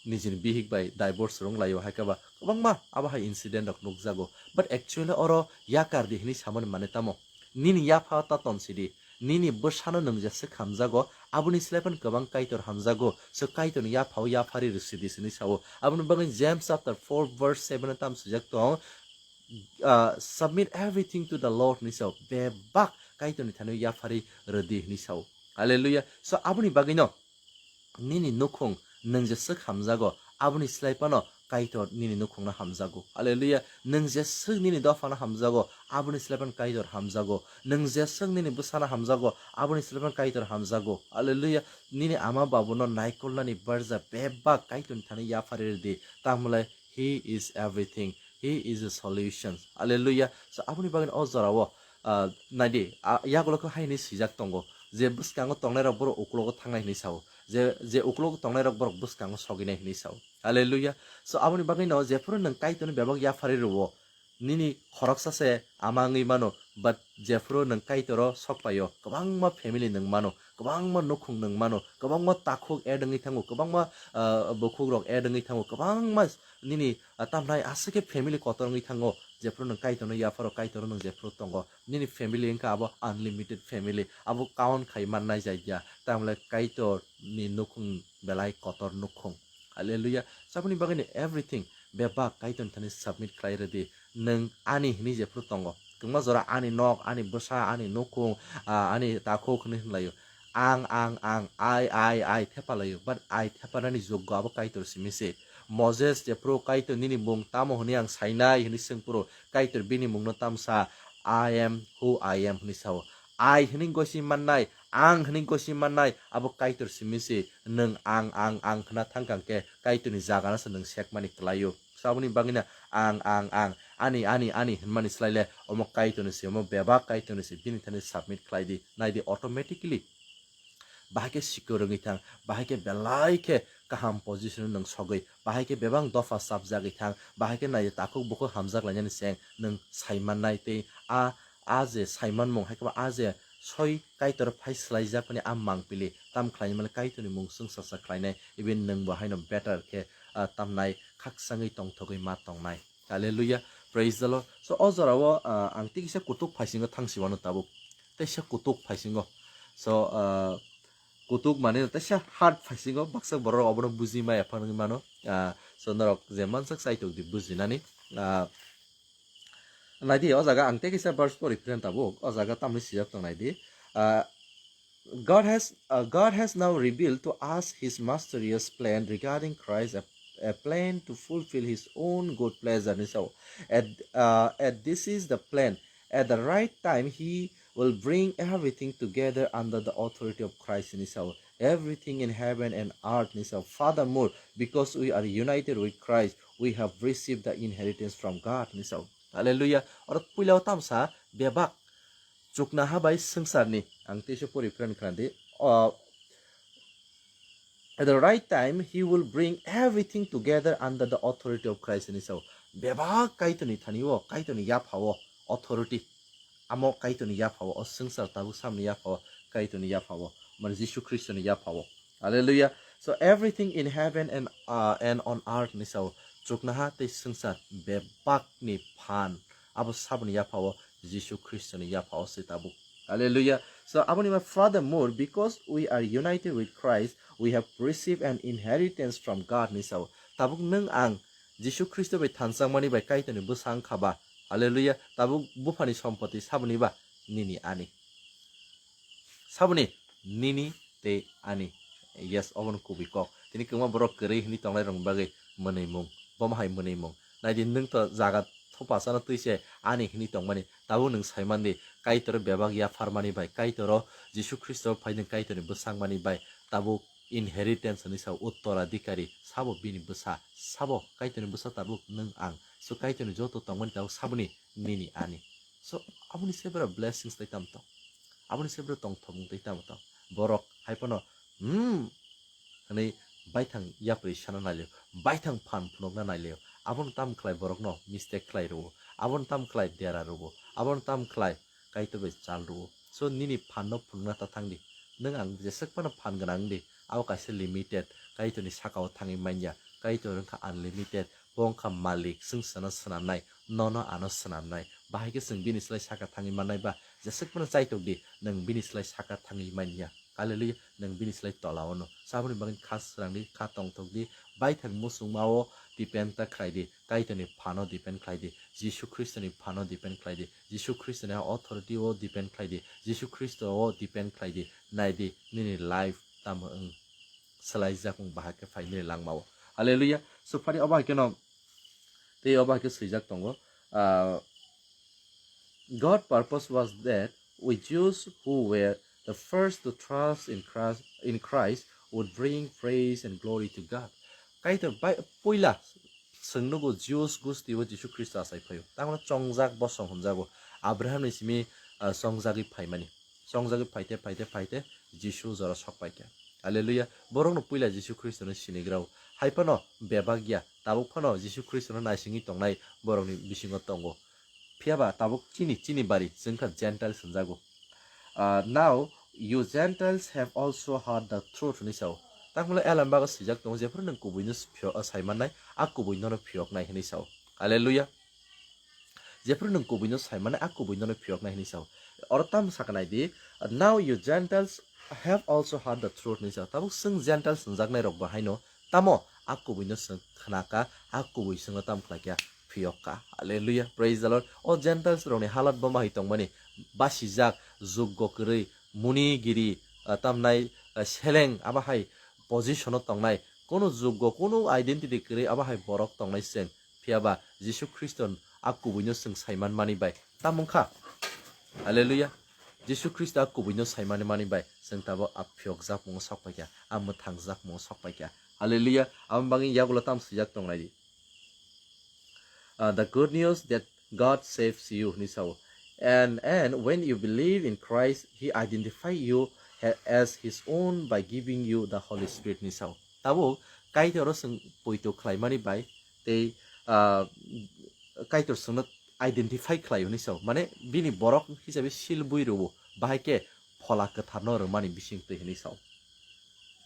nijini bihik bai divorce rwng laio, hai khe ba kwbangma abo hai incident rok nukjago. But actually oro yakar di hwnwi samani mane tamo? Nini yapha ta ton sidi, nini bwsano nwng jeswk hamjago, aboni slai phano kwbang Kaitor hamjago. So Kaitorni yaphao yaphari rwsidi hwnwi sao. Aboni bagwi James chapter four verse seven o tam swijak tong, ah, "Submit everything to the Lord" hwnwi sao, bebak Kaitorni thani yaphari rwdi hwnwi sao. Hallelujah. So aboni bagwino nini nukhung nwng jeswk hamjago, aboni slai phano Kaitor nini nukhungno hamjago. Hallelujah. Nwng jeswk nini dophano hamjago, aboni slai phano Kaitor hamjago. Nwng jeswk nini bwsano hamjago, aboni slai phano Kaitor hamjago. Hallelujah. Nini ama babuno naikolnani barja bebak Kaitorni thani yaphari rwdi. Tamolai He is everything. He is a solution. Hallelujah. So aboni bagwi o jorao, ah, naidi, ah, yagulo khe hai hwnwi swijak tongo, je bwskango tongnairok borok ukulogo thangnai hwnwi sao, je, je ukulogo tongnairok borok bwskango soginai hwnwi sao. Hallelujah. So aboni bagwino jephuru nwng Kaitorni bebak yaphari rwo, nini khoroksa se ama wngwi mano, but jephuru nwng Kaitoro sok paio, kwbangma family nwng mano, kwbangma nukhung nwng mano, kwbangma takhuk add wngwi thango, kwbangma, ah, bukhukrok add wngwi thango, kwbangma nini, ah, tamnai aswk khe family kotor wngwi thango, jephuru nwng Kaitorno yapharo, Kaitoro nwng jephuru tongo, nini family wngkha abo unlimited family, abo count khai mannai jai ya, tamle Kaitorni nukhung belai kotor nukhung. Hallelujah. Saboni bagwino everything bebak Kaitorni thani submit khlai rwdi. Nwng ani hwnwi jephuru tongo. Kwbangma jora ani nok, ani bwsa, ani nukhung, ah, ani takhuk hwnwi hwnlaio. Ang, ang, ang, I, I, I thepalaio. But I thepanani joggo abo Kaitor simi se. Moses jephuru Kaitor nini mung tamo hwnwi ang sainai hwnwi swngphuru Kaitor bini mungno tamsa I am who I am hwnwi sao. I hwnwi gosi mannai, ang hwnwi gosi mannai, abo Kaitor simi se. Nwng ang, ang, ang khna thangkang khe Kaitorni jagano se nwng sekmani kwlaio. So aboni bagwino ang, ang, ang, ani, ani, ani hwnmani slai le omo Kaitorni se, omo bebak Kaitorni se, bini thani submit khlai di, nai di automatically. Bahai khe secure wngwi thang, bahai khe belai khe kaham position o nwng sogwi, bahai khe bebak dopha chapjagwi thang, bahai khe nai di takhuk bukhuk hamjak lainani seng nwng sai mannai tei a, a je sai manmung hai khe ba a je soi Kaitor phai swlaijak mani a mangpili tam khlainai mani Kaitorni mung chwngsacha khlainai, even nwng bo haino better khe, ah, tamnai khakchangwi tongthogwi ma tongnai. Hallelujah. Praise the Lord. So, o jorao, ah, ang tei kisa kutuk phaisingo thangsi wano tabuk. Teisa kutuk phaisingo. So, ah, kutuk mane teisa hard phaisingo. Baksa borok obono buji maya phano mano. Ah, so, norok je mansak chaitok di bujinani. Ah, naidi, o jaga ang tei kisa verse pori phiran tabuk. O jaga tamni sijak tong naidi. Ah, God has, uh, God has now revealed to us his mysterious plan regarding Christ, a, a plan to fulfill his own good pleasure, ni sao. And, uh, and this is the plan. At the right time, he will bring everything together under the authority of Christ, ni sao. Everything in heaven and earth, ni sao. Furthermore, because we are united with Christ, we have received the inheritance from God, ni sao. Hallelujah. Oro puila o tamsa bebak. chuknaha bai swngcharni, ang teisa pori friend khna di, uh, at the right time, he will bring everything together under the authority of Christ hinwi sao. Bebak Kaitorni thani o, Kaitorni yapha o authority. Amo Kaitorni yapha o, o swngchar tabuk samni yapha o, Kaitorni yapha o, mane Jisu Khristoni yapha o. Hallelujah. So everything in heaven and, uh, and on earth ni sao, chuknaha tei swngchar bebakni phan abo saboni yapha o, Jisu Khristoni yapha o se tabuk. Hallelujah. So aboni ma, furthermore, because we are united with Christ, we have received an inheritance from God ni sao. Tabuk nwng ang Jisu Khristo bai thanchangmani bai Kaitorni bwsa wngkha ba. Hallelujah. Tabuk buphani sompoti saboni ba? Nini ani. Saboni? Nini tei ani. Yes, obono kubui kok. Tini kwbangma borok kwrwi hinwi tongnai rokni bagwi mwnwimung. Bomo hai mwnwimung. Naidi, nwng to jaga thopasano twi se ani hinwi tongmani. Tabuk nwng saimandi, Kaitor bebak yapharmani bai, Kaitor o Jisu Khristo phaideng Kaitorni bwsangmani bai, tabuk inheritance hinwi sa, uttoradhikari, sabo bini bwsa, sabo Kaitorni bwsa tabuk nwng ang. So Kaitorni joto tongmani tabuk saboni nini ani. So aboni se bera blessings tei tamo tong. Aboni se bera tongthokmung tei tamo tong. Borok hai phano, hmm, hwnwi baithang yapri sana nailio, baithang phan phunukna nailio. Abono tam khlai borokno mistake khlai rwo, abono tam khlai dera rwo, abono tam khlai Kaitor bai chal rwo. So nini phanno phunukna ta thang di. Nwng ang jeswk phano phan gwnang wng di, abo kaisa limited, Kaitorni saka o thangwi manya. Kaitor wngkha unlimited, bo wngkha malik, chwng chwngno swnamnai, nono ano swnamnai. Bahai khe chwng bini slai saka thangwi mannai ba? Jeswk phano chaitok di, nwng bini slai saka thangwi manya. Hallelujah. Nwng bini slai tola ono. Saboni bagwi kha srang di, kha tongthok di, baithang muchungma o depend ta khlai di, Kaitorni phano depend khlai di, Jisu Khristoni phano depend khlai di, Jisu Khristoni authority o depend khlai di, Jisu Khristo o depend khlai di, nai di nini life tamo wng swlaijakmung bahai khe phai nini langma o. Hallelujah. So phari obo hai kheno tei obo hai khe swijak tongo, ah, God purpose was that we Jews who were the first to trust in Christ, in Christ would bring praise and glory to God. Kaitor bai puila chwng nugo Jews gusti o Jisu Khristo achai phaio. Tangno chongjak bosong hwnjago. Abraham ni simi, ah, chongjagwi phaimani. Chongjagwi phaite, phaite, phaite Jisu jora sok paikha. Hallelujah. Borokno puila Jisu Khristono sinigrao. Hai phano bebak ya, tabuk phano Jisu Khristono naisingwi tongnai borokni bisingo tongo. Phiya ba tabuk chini, chini bari chwngkha Gentiles hwnjago. Ah, now you Gentiles have also heard the truth hinwi sao. Tangmalo Elam bago swijak tongo, jephru nwng kubuino phiyok, ah, saimannai, a kubui nono phiyoknai hinwi sao. Hallelujah. Jephru nwng kubuino saimannai, a kubui nono phiyoknai hinwi sao. Oro tamo sakha nai di, now you Gentiles have also heard the truth hinwi sao. Tabuk chwng Gentiles hwnjaknai rok bo haino tamo a kubuino chwng khnakha, a kubui chwngno tamo khlaikha, phiyokha. Hallelujah, praise the Lord. O Gentiles rokni halat bo ma hai tongmani, basijak, juggo kwrwi, muni giri, ah, tamnai, ah, seleng, abo hai position o tongnai, kono juggo, kono identity kwrwi abo hai borok tongnai chwng. Phiya ba Jisu Khristo a kubuino chwng saiman mani bai tamo wngkha. Hallelujah. Jisu Khristo a kubuino saimani mani bai chwng tabuk a phiyokjakmungo sok paikha, a mwthangjakmungo sok paikha. Hallelujah. Aboni bagwi yagulo tamo swijak tongnai di. Uh, the good news that God saves you hinwi sao. And, and when you believe in Christ, he identify you ha-, as his own by giving you the Holy Spirit hinwi sao. Tabuk Kaitor o chwng poito khlaimani bai tei, ah, Kaitor chwngno identify khlai hinwi sao. Mane bini borok hisabe seal bui rwo, bahai khe Phola Kwtharno rwmani bising twi hinwi sao.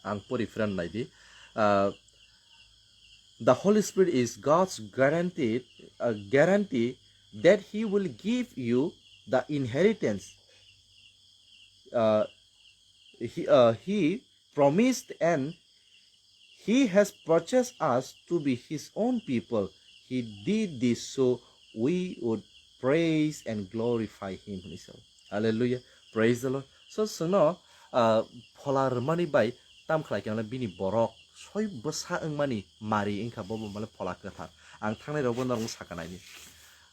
Ang pori phran nai di. Ah, the Holy Spirit is God's guaranteed, uh, guarantee that he will give you the inheritance, uh, he, uh, he promised, and he has purchased us to be his own people. He did this so we would praise and glorify him hinwi sao. Hallelujah. Praise the Lord. So chwngno, ah, Phola rwmani bai tam khlai khe mane bini borok soi bwsa wngmani mari wngkha, bobo mane Phola Kwthar. Ang thangnai rokbo norok sakha naidi.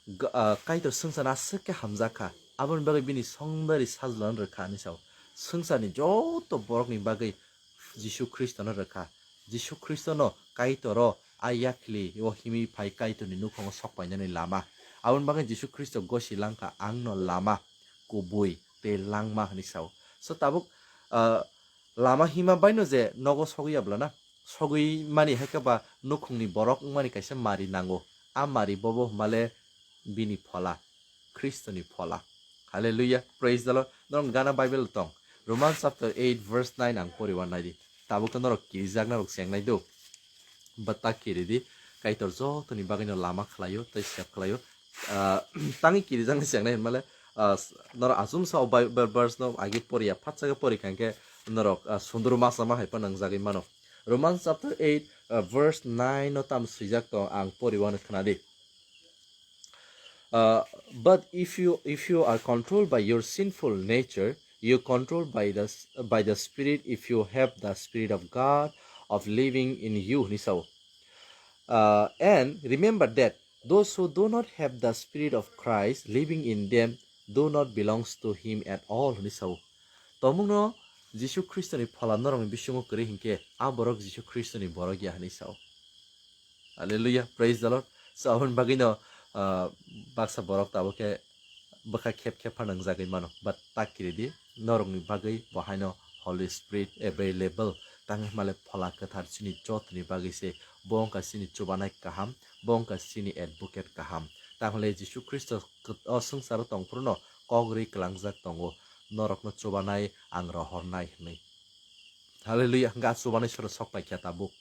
G-, ah, Kaitor swngcharno aswk khe hamjak kha, aboni bagwi bini songdari sajlano rwkha hinwi sao. Swngcharni joto borokni bagwi Jisu Khristono rwkha. Jisu Khristono Kaitor o a yakhli o himwi phai Kaitorni nukhango sok painani lama. Aboni bagwi Jisu Khristo gosi langkha, "Angno lama, kubui, tei langma hwnwi sao. So tabuk, ah, lama hima baino je nogo sogwi yablana, sogwi mani hai khe ba nukhungni borok wngmani kaisa mari nango. A mari bobo hwnmale bini phola, Khristoni phola. Hallelujah, praise the Lord. Norok gana Bible tong. Romans chapter eight verse nine ang poriwan naidi. Tabuk khe norok kirijak norok chengnai do. Bata kiridi, Kaitor jotoni bagwino lama khlaio tei sep khlaio. Ah, tangwi kirijakni chengnai hwnmale, ah, norok achumsa o Bible verse no agi poriya, phatsa khe pori kha hwnkhe norok, ah, sunduru masa ma hai phano nangjagwi mano. Romans chapter eight, ah, verse nine no tamo swijak tong, ang poriwano khnadi. Uh, but if you, if you are controlled by your sinful nature, you controlled by the s- by the Spirit. If you have the Spirit of God of living in you, hwnwi sao. Uh, and remember that those who do not have the Spirit of Christ living in them do not belongs to Him at all, hwnwi sao. Tomungno Jisu Khristoni phola norokni bisingo kwrwi hinkhe a borok Jisu Khristoni borok ya hwnwi sao. Hallelujah, praise the Lord. So aboni bagwino, ah, baksa borok tabuk khe bwkha khep khep phano wngjagwi mano, but ta kiridi norokni bagwi bo haino Holy Spirit available. Tang hwnmale phola kwthar chini jotoni bagwi se, bo wngkha chini chubanai kaham, bo wngkha chini advocate kaham. Tang hwnle Jisu Khristo o swngcharo tong phuru no kok rwi kwlangjak tongo, norokno chubanai ang rohornai hwnwi. Hallelujah, hwnkhe a chubanai soro sok paikha tabuk.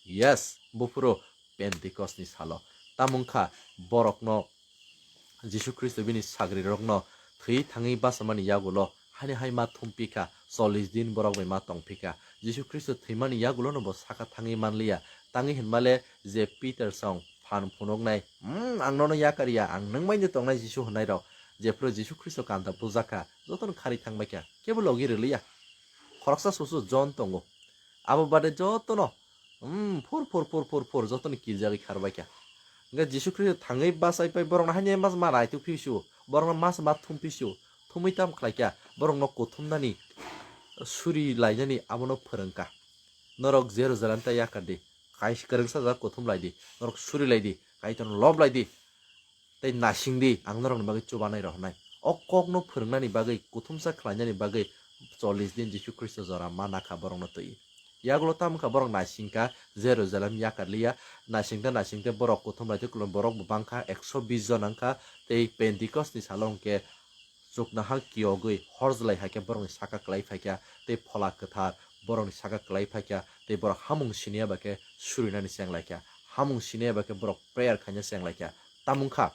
Yes, buphuru Pentecost ni salo. Tamo wngkha borokno Jisu Khristo bini sagrirokno thwi thangwi bachamani yagulo hani hai ma thumpikha, chollish din borok bai ma tongphikha. Jisu Khristo thwimani yagulono bo saka thangwi manliya. Tangwi hwnmale je Peter song phan phunuknai, "Hmm, ang nono yakar ya, ang nwng bai no tongnai Jisu," hwnnairok. Jephru Jisu Khristo kanta bujakha, jotono kharwi thangbaikha, kebo logi rwliya. Khoroksa susu John tongo. Abo bade jotono, hmm, phur, phur, phur, phur, phur, jotono kirijagwi kharbaikha. Hwnkhe Jisu Khristo thangwi bachai pai borokno haino mas ma naituk phisu, borokno mas ma thum phisu, thumwi tam khlaikha, borokno kuthumnani, suri lainani abono phwrwngkha. Norok Jerusalem ta yakardi, kaisa kwrwngsa jaga kuthum laidi, norok suri laidi, Kaitorno lob laidi. Tei nasingdi, ang norokni bagwi chubanai rohornai. O kokno phwrwngnani bagwi, kuthumsa khlainani bagwi chollish din Jisu Khristo jora ma nakha borokno twi. Yagulo tamo wngkha borok nasingkha Jerusalem yakarliya, nasingta nasingta borok kuthum laitwi kwlwng borok bo bangkha, ekso bish jona wngkha, tei Pentecost ni salo hwnkhe chuknoha kiyogwi horjlai hai khe borokni saka kwlai phaikha, tei phola kwthar borokni saka kwlai phaikha, tei borok hamung siniya bai khe surinani chenglaikha, hamung siniya bai khe borok prayer khaina chenglaikha. Tamo wngkha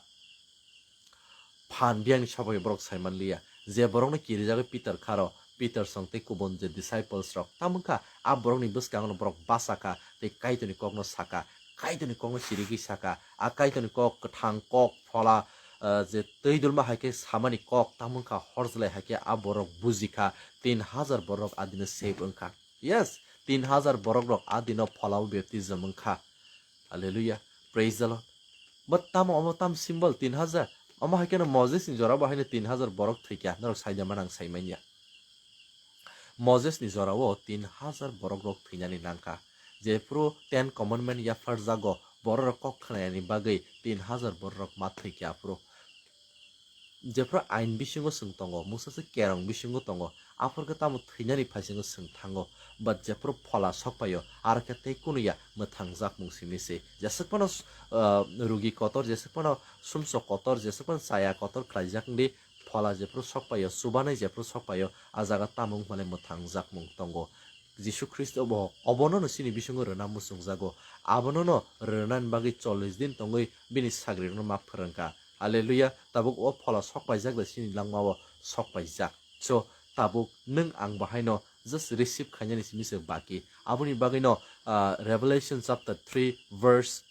phan biyangni sabo bai borok saimanliya, je borokno kirijagwi Peter kharo, Peter song tei kubun je disciples rok. Tamo wngkha a borokni bwskango borok bachakha tei Kaitorni kokno sakha, Kaitorni kokno chirigwi sakha, a Kaitorni kok kwthang kok phola, ah, je twi dulma hai khe samani kok, tamo wngkha horjlai hai khe a borok bujikha, tin hajar borok adino save wngkha. Yes, tin hajar borok rok adino pholao baptism wngkha. Hallelujah. Praise the Lord. But tamo omo tam symbol tin hajar. Omo hai kheno Moses ni jora bo haino tin hajar borok thwikha. Norok saida manang saimanya. Moses ni jora o tin hajar borok rok thwinani nangkha. Jephru Ten Commandment yaphar jago borok rok kok khnayani bagwi tin hajar borok rok ma thwikha aphuru. Jephru ain bisingo chwng tongo, Musa se kerong bisingo tongo, aphuru khe tamo thwinani phaisingo chwng thango. But jephru phola sokpaio, aro khe tei kunuya mwthangjakmung simi se. Jeswk phano, ah, rugi kotor, jeswk phano sumsok kotor, jeswk phano chaya kotor khlaijak wngdi, phola jephru sokpaio, chubanai jephru sokpaio, a jaga tamo wngmale mwthangjakmung tongo. Jisu Khristo bo obonono chini bisingo rwna muchungjago. Abonono rwnani bagwi chollish din tongwi bini sagrirokno ma phwrwngkha. Hallelujah. Tabuk o phola sokpaijak da chini langmao sokpaijak. So, tabuk nwng ang bahaino just receive khainani simi se baki. Aboni bagwino, ah, Revelation chapter three verse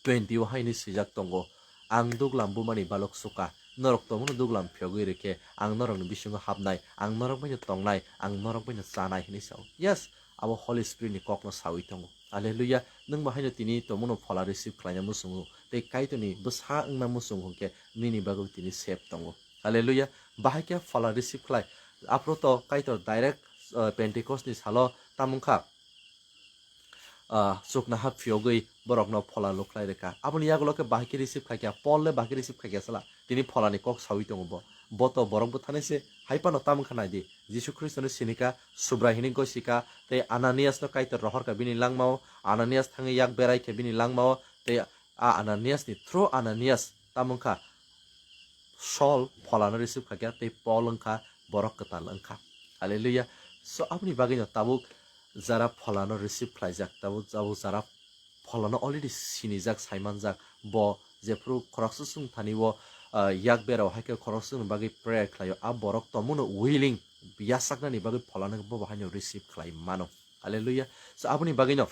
twenty o haini swijak tongo, "Ang duglam bumani balok suka, norok tongmano duglam phiyogwi rwkhe, ang norokni bisingo hapnai, ang norok baino tongnai, ang norok baino chanai," hinwi sao. Yes, abo Holy Spirit ni kokno sawi tongo. Hallelujah. Nwng bo haino tini tongmano phola receive khlaina muchungo, tei Kaitorni bwsa wngna muchungo hwnkhe nini bagwi tini save tongo. Hallelujah. Bahai khe phola receive khlai, aphuru to Kaitor direct, uh, Pentecost ni salo tamo wngkha, ah, chuknoha phiyogwi borokno phola lukhlai rwkha. Aboni yagulo khe bahai khe receive khaikha, Paul le bahai khe receive khaikha sala. Tini pholani kok sawi tongo bo. Bo to borok bwthani se, hai phano tamo wngkha nai di. Jisu Khristo no sini kha, Subrai hwnwi gosi kha, tei Ananias no Kaitor rohor kha bini langmao, Ananias thangwi yak berai kha bini langmao, tei a Ananias ni through Ananias tamo wngkha Saul pholano receive kha khe, tei Paul wngkha borok kwtal wngkha. Hallelujah. So aboni bagwi no tabuk jara pholano receive khlaijak, tabuk, tabuk jara pholano already sinijak, saimanjak, bo jephru khoroksa chwng thani o, ah, yak berao hai khe khoroksa chwngni bagwi prayer khlaio, a borok tomono willing yasaknani bagwi pholano bo bo haino receive khlai mano. Hallelujah. So aboni bagwino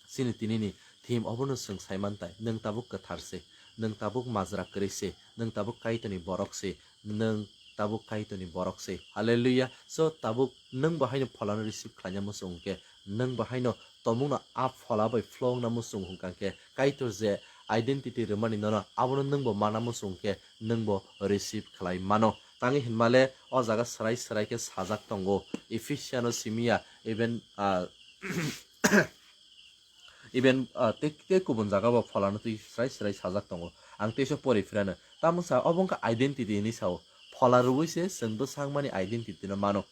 chini tinini theme obono chwng saiman tai, nwng tabuk kwthar se, nwng tabuk majra kwrwi se, nwng tabuk Kaitorni borok se, nwng tabuk Kaitorni borok se. Hallelujah. So tabuk nwng bo haino pholano receive khlaina muchung hwnkhe, nwng bo haino tomungno a phola bai phlongna muchung hwnkha khe, Kaitor je identity rwmani nono abono nwng bo mana muchung khe nwng bo receive khlai mano. Tangwi hinmale o jaga swrai swrai khe sajak tongo. Ephesiano simiya, even, ah, even, ah, tei, tei kubun jaga bo pholano twi swrai swrai sajak tongo. Ang teisa pori phirano. Tamo sa obo wngkha identity hinwi sao. Phola rwui se chwng bwsakmani identity no mano.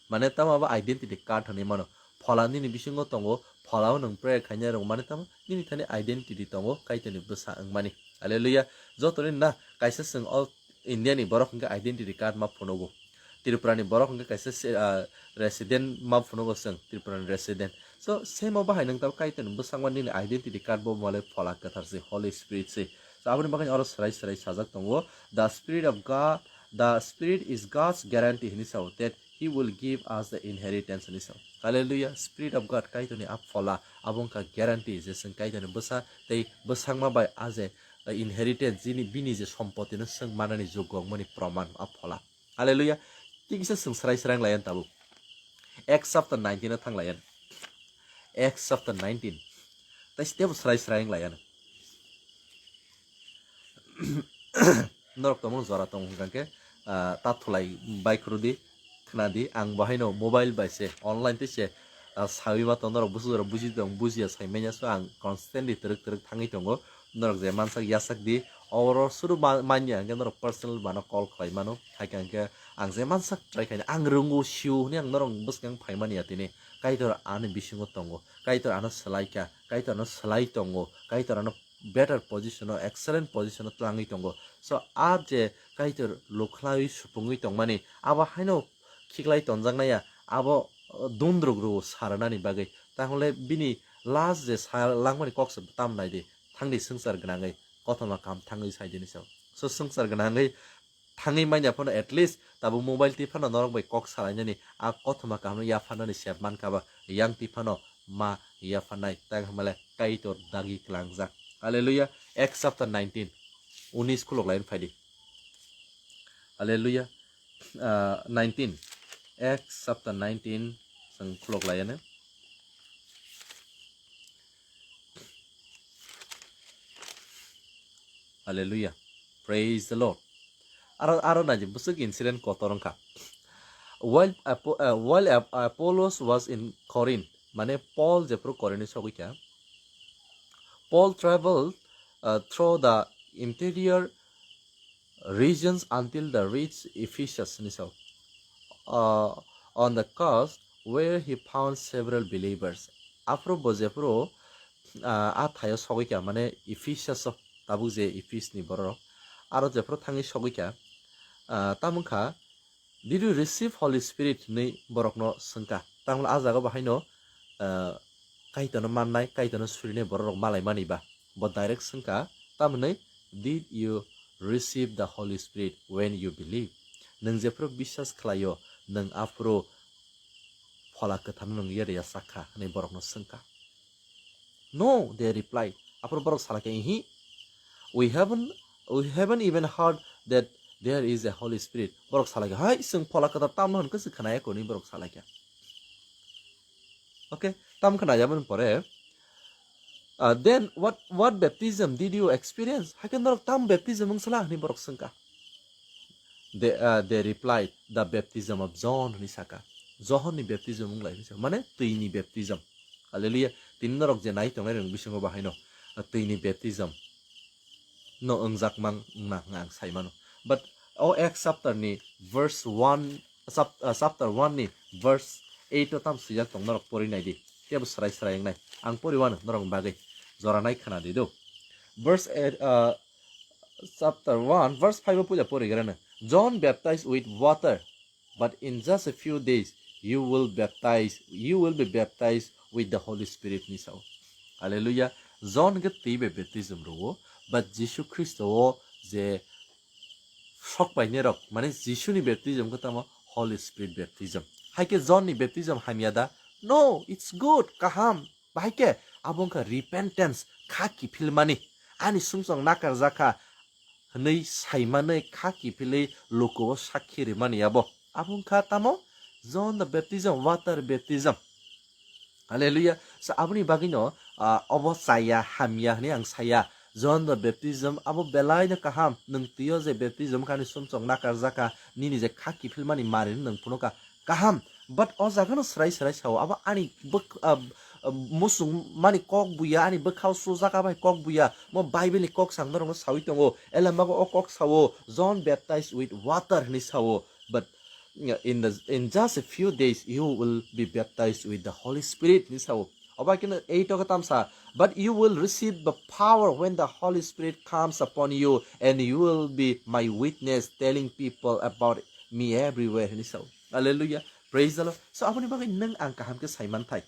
Mane tamo abo identity card hinwi mano. Phola nini bisingo tongo, pholao nwng prayer khainai rwngmani tamo nini thani identity tongo, Kaitorni bwsa wngmani. Hallelujah. Jotoni na kaisa chwng o India ni borok hwnkhe identity card ma phunugo. Tripura ni borok hwnkhe kaisa se, ah, resident ma phunugo chwng, Tripura ni resident. So, same o bahai nwng tamo Kaitorni bwsakma nini identity card bo mole phola kwthar se, Holy Spirit se. So, aboni bagwi oro swrai swrai sajak tongo, "The Spirit of God, the Spirit is God's guarantee," hinwi sao, "that He will give us the inheritance," hinwi sao. Hallelujah, Spirit of God, Kaitorni a phola, abo wngkha guarantee je chwng Kaitorni bwsa tei bwsakma bai a je, uh, inheritance, jini, bini je sompotino chwng manani jogwngmani proman a phola. Hallelujah. Kisa chwng srai srai wng laiya tabuk. Acts chapter nineteen o thang laiya. Acts chapter nineteen. Tai step srai srai wng laiya. Norok tongmung jora tong hwnkha khe, ah, ta thulai bai khuru di, khna di. Ang bo haino mobile bai se, online twi se, ah, sawi ma tong norok busu jora buji tong, bujiya sai manya so ang constantly twrwk twrwk thangwi tongo. Norok je mansak yasak di, oro suru ma-, manya hwnkhe norok personal mano call khlai mano. Hai khe hwnkhe ang je mansak try khaina, ang rwngo sio hwnwi ang norok bwskang phai mani ya tini. Kaitor ani bisingo tongo, Kaitor ano swlai kha, Kaitor ano swlai tongo, Kaitor ano better position o, excellent position o twlangwi tongo. So a je Kaitor lukhlaiwi supungwi tongmani, abo haino khiklai tonjaknai ya, abo, uh, dundruk rwo sa rwnani bagwi. Tahole bini last je sa langmani kok se tam nai di, thangdi swngchar gwnangwi. Kothoma kaham thangwi sai dini sao. So swngchar gwnangwi thangwi manya phano at least tabuk mobile twi phano norok bai kok salainani a kothoma kaham no yapharnani sep mankha ba, yang twi phano ma yapharnai, tei hamale Kaitor dagi klangjak. Hallelujah. Acts chapter nineteen, unis khulok lain phaidi. Hallelujah. Ah, nineteen. Acts chapter nineteen, chwng khulok laiya ne. Hallelujah. Praise the Lord. Aro, aro naji bwswk incident kotor wngkha. While Apo-, uh, while Ap-, Apollos was in Corinth, mane Paul jephru Corinth sogwi kha, Paul traveled, uh, through the interior regions until the reached Ephesus, ni sao. Uh, on the coast where he found several believers. Aphuru bo jephuru, ah, a thaio sogwi kha, mane Ephesus o tabuk je Ephes ni borok, aro jephuru thangwi sogwi kha, ah, tamo wngkha, "Did you receive Holy Spirit?" hinwi borokno swngkha. Tamo a jaga bo haino, ah, Kaitorno mannai, Kaitorno surinai borok rok malai mani ba. Bo direct swngkha, tamoni, "Did you receive the Holy Spirit when you believe?" Nwng jephuru biswas khlaio, nwng aphuru Phola Kwtharno nwng yari ya sakha, hwnwi borokno swngkha. "No," they replied. Aphuru borok salai kha, "Ihi, we haven't, we haven't even heard that there is a Holy Spirit." Borok salai kha, "Hai, chwng Phola Kwthar tamno hwn khe se khwnaya kho," hwnwi borok salai kha. Okay, tam khwnaya boni pore, uh, "Then what, what baptism did you experience?" Hakhe norok tam baptism wng sala hwnwi borok swngkha. They, uh, they replied, "The baptism of John," hwnwi sakha. Johon ni baptism wng lai hwnwi sakha. Mane twi ni baptism. Hallelujah. Tini norok je nai tongnai rok bisingo bahaino, uh, twi ni baptism no wngjak mang wngna hwnna ang sai mano. But O Acts chapter ni verse one, chap-, ah, chapter one ni verse eight o tam swijak tong, norok pori nai di. Tebo srai srai wngnai. Ang pori wano norok bagwi jora nai khna di do. Verse eight, ah, chapter one, verse five o puila pori grana. John baptized with water, but in just a few days you will baptize, you will be baptized with the Holy Spirit ni sao. Hallelujah. John ke twi bai baptism rwo, but Jisu Khristo o je sok painai rok, mane Jisu ni baptism ke tamo Holy Spirit baptism. Hai ke John ni baptism hamya da? No, it's good, kaham. Bahai ke abo wngkha repentance, kha kiphilmani. Ani sumsok nakarjakha hwnwi saimanwi kha kiphilwi lukuo sakhi rimani abo. Abo wngkha tamo? John the baptism, water baptism. Hallelujah. So, aboni bagwino, ah, obo chaya, hamya hwnwi ang saya. John the baptism abo belaino kaham. Nwng twiyo je baptism kha, ani sumsok nakarjakha, nini je kha kiphilmani mari nwng phunukha, kaham. But o jagano srai srai sao, abo ani bwk-, ah, ah, musung mani kok buya, ani bwkhao sujak abo hai kok buya. Mo Bible ni kok sangma rokno sawi tongo. Elemago o kok sao, John baptized with water hwnwi sao. But in the, in just a few days you will be baptized with the Holy Spirit hwnwi sao. Oba kino eight o katam sa, "But you will receive the power when the Holy Spirit comes upon you, and you will be my witness, telling people about me everywhere," hwnwi sao. Hallelujah. Praise the Lord. So, aboni bagwi nwng ang kaham khe saiman thai.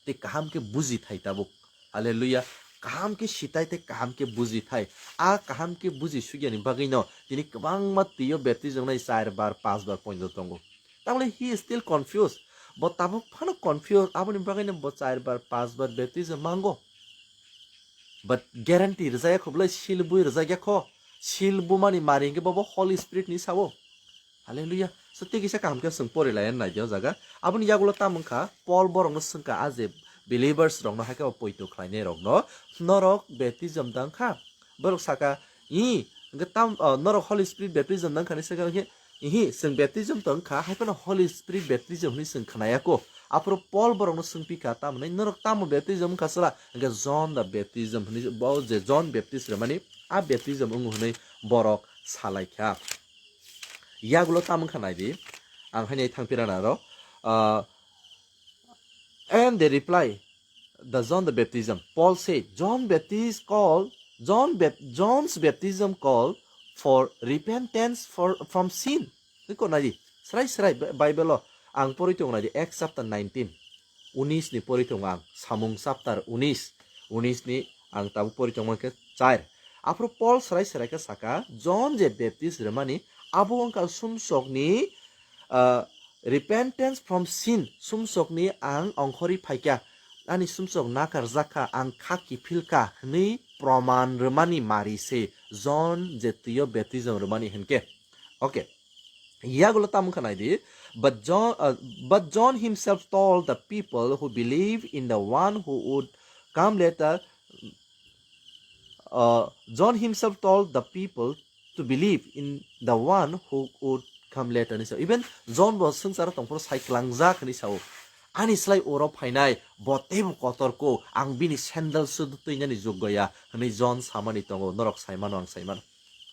Tei kaham khe buji thai tabuk. Hallelujah. Kaham khe sitai tei kaham khe buji thai. A kaham khe buji sugyani bagwino tini kwbangma twiyo baptism nai char bar, pas bar poito tongo. Tamoni he is still confused. Bo tabuk phano confused. Aboni bagwino bo char bar, pas bar baptism mango. But guarantee rwjak ya kho, bwlai seal bui rwjak ya kho. Seal bumani mari hwnkhe bobo Holy Spirit ni sao. Hallelujah. So, tei kisa kaham khe chwng pori lai nai di o jaga. Aboni yagulo tamo wngkha, Paul borokno swngkha, a je believers rokno hai khe bo poito khlainai rokno, "Norok baptism da wngkha?" Borok saka, "Ih, hwnkhe tam, o, norok Holy Spirit baptism da wngkha?" Hinwi swngkha, hwnkhe, "Ihi, chwng baptism to wngkha, hai phano Holy Spirit baptism," hinwi chwng khnaya kho. Aphuru Paul borokno swngpi kha, "Tamoni norok tamo baptism wngkha chwla?" Hwnkhe, "John the baptism," hinwi, bo je John Baptist rwmani, a baptism wngo hinwi borok salai kha. Yagulo tamo wngkha nai di, ang haino thangpirana ro, ah, and they reply, the John the Baptism. Paul said, John Baptist call, John Bap-, John's baptism call for repentance for, from sin. Iko nai di, srai srai Bi-, Bible o ang poroi tongo nai di, Acts chapter nineteen, unis ni poroi tongo ang, Samung chapter unis, unis ni ang tabuk poroi tongo khe char. Aphuru Paul srai srai khe saka, John je Baptist rwmani, abo wngkha sumsokni, ah, repentance from sin, sumsokni ang ongkhorwi phaikha, ani sumsok nakarjakha, ang kha kiphilkha hwnwi proman rwmani mari se John je twiyo baptism rwmani hinkhe. Okay. Yagulo tamo wngkha nai di, but John, uh, but John himself told the people who believe in the one who would come later, uh, John himself told the people to believe in the one who would come later, hinwi sao. Even John bo swngcharo tongphuru sai kwlangjak hinwi sao. Ani slai oro phainai bo teibo kotor kho, ang bini sandal sudu twinani joggo ya, hinwi John samani tongo, norok saimano, ang saimano.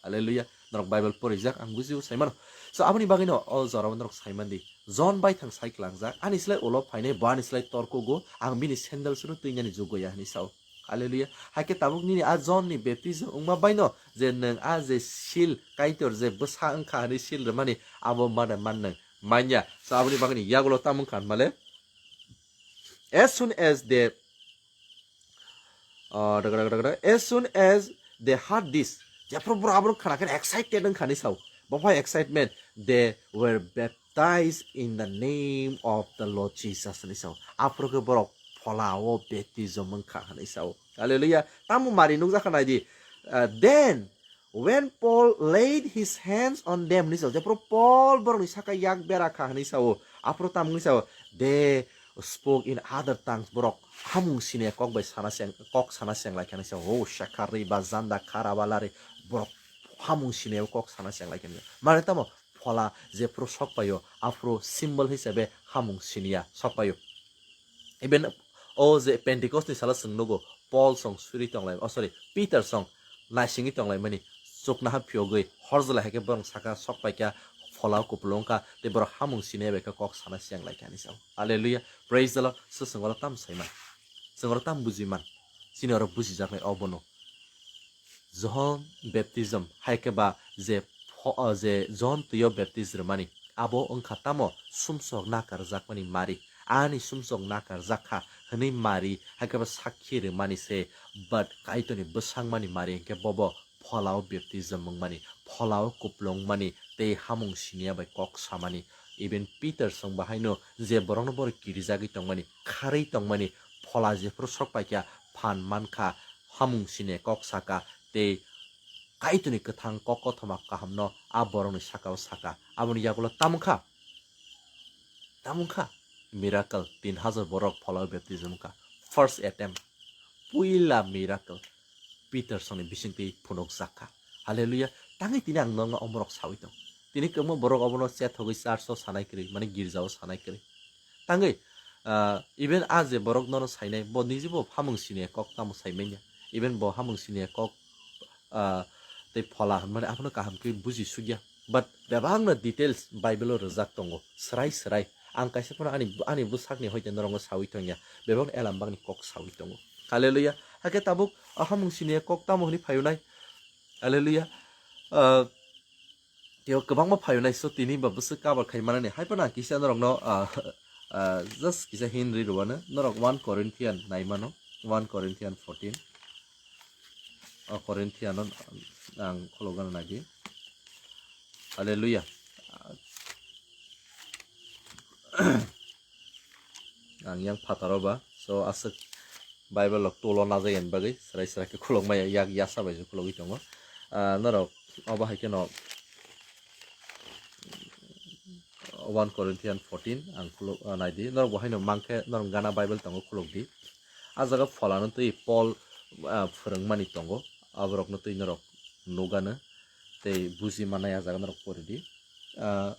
Hallelujah. Norok Bible porijak, ang bujio, saimano. So, aboni bagwino o jorao norok saiman di. John baithang sai kwlangjak, ani slai ulo phainai, bo ani slai torkogo, ang bini sandal sudu twinani joggo ya, hinwi sao. Hallelujah. Hai khe tabuk nini a John ni baptism wngma baino je nwng a je seal Kaitor je bwsa wngkha hinwi seal rwmani abo mada man nwng manya. So, aboni bagwini yagulo tamo wngkha hinmale, as soon as they, uh, dagra, dagra, dagra, as soon as they heard this, jephru bro abro khana khe excited wngkha hinwi sao. Bo phai excitement, they were baptized in the name of the Lord Jesus hinwi sao. Aphuru khe borok phola o baptism wngkha hinwi sao. Hallelujah. Tamo mari nukjakha nai di. Uh, then when Paul laid his hands on them hinwi sao. Jephru Paul borokni saka yak bera kha hinwi sao. Aphuru tamo hinwi sao. They spoke in other tongues. Borok hamung sini kok bai sana seng, kok sana seng lai kha hinwi sao. Oh, shakari ba zanda karabalari. Borok hamung sini kok sana seng lai kha hinwi sao. Mane tamo phola jephru sok paio, aphuru symbol hisabe hamung siniya sok paio. Even o je Pentecost ni salo chwng nugo, Paul song suri tonglai, oh, sorry, Peter song naisingwi tonglaimani, chuknoha phiyogwi horjlai hai khe borok saka sok paikha, phola o kupulung wngkha, tei borok hamung sinai bai khe kok sana siyang laikha hinwi sao. Hallelujah. Praise the Lord. So chwng oro tamo saiman? Chwng oro tamo bujiman? Chini oro bujijaknai obono. Johon baptism hai khe ba je pho-, o je Johon twi o baptism rwmani, abo wngkha tamo sumsok nakarjakmani mari. Ani sumsok nakarjak kha hwnwi mari hai khe ba sakhi rwmani se, but Kaitorni bwsakmani mari hwnkhe bobo phola o baptism wngmani, phola o kupulung wngmani tei hamung siniya bai kok samani. Even Peter chwng bahaino je borokno borok kirijagwi tongmani, kharwi tongmani, phola jephuru sok paikha phan mankha, hamung siniya kok saka tei Kaitorni kwthang kok kothoma kahamno a borokni sakao saka. Aboni yagulo tamo kha? Tamo kha? Miracle, tin hajar borok phola o baptism wngkha. First attempt, puila miracle. Peter songni bisingtwi phunukjak kha. Hallelujah. Tangwi tini ang nokno omorok sawi tong. Tini kwbangma borok obono chethogwi church o sanai kwrwi, mane girja o sanai kwrwi. Tangwi, ah, even a je borok nono sainai, bo niji bo hamung siniya kok tamo saimanya. Even bo hamung siniya kok, ah, tei phola hwnmani abono kaham khe buji sukya. But bebakno details Bible o rwjak tongo, swrai swrai. Ang kaisa phano ani, ani bwsakni hoite norokno sawi tongya, bebakno elam bagni kok sawi tongo. Hallelujah. Hakhe tabuk a hamung siniya kok tamo hwnwi phayunai? Hallelujah. Ah, teo kwbangma phayunai, so tini ba bwswk cover khai manani. Hai phano ang kisa norokno, ah, ah, just kisa hint ri rwano. Norok one Corinthian nai mano, one Corinthian fourteen. O Corinthian no ang khulogna naidi. Hallelujah. Ang yang phataro ba. So aswk Bible rok tool o najai ani bagwi swrai swrai khe khulokma ya, yak yasa bai se khulogwi tongo. Ah, norok obo hai kheno one Corinthian fourteen ang khulok, ah, naidi. Norok bo haino mankhe norok gana Bible tongo khulokdi. A jaga pholano twi Paul, ah, phwrwngmani tongo. Aborokno twi norok nugano tei buji mannai a jaga norok poridi. Ah,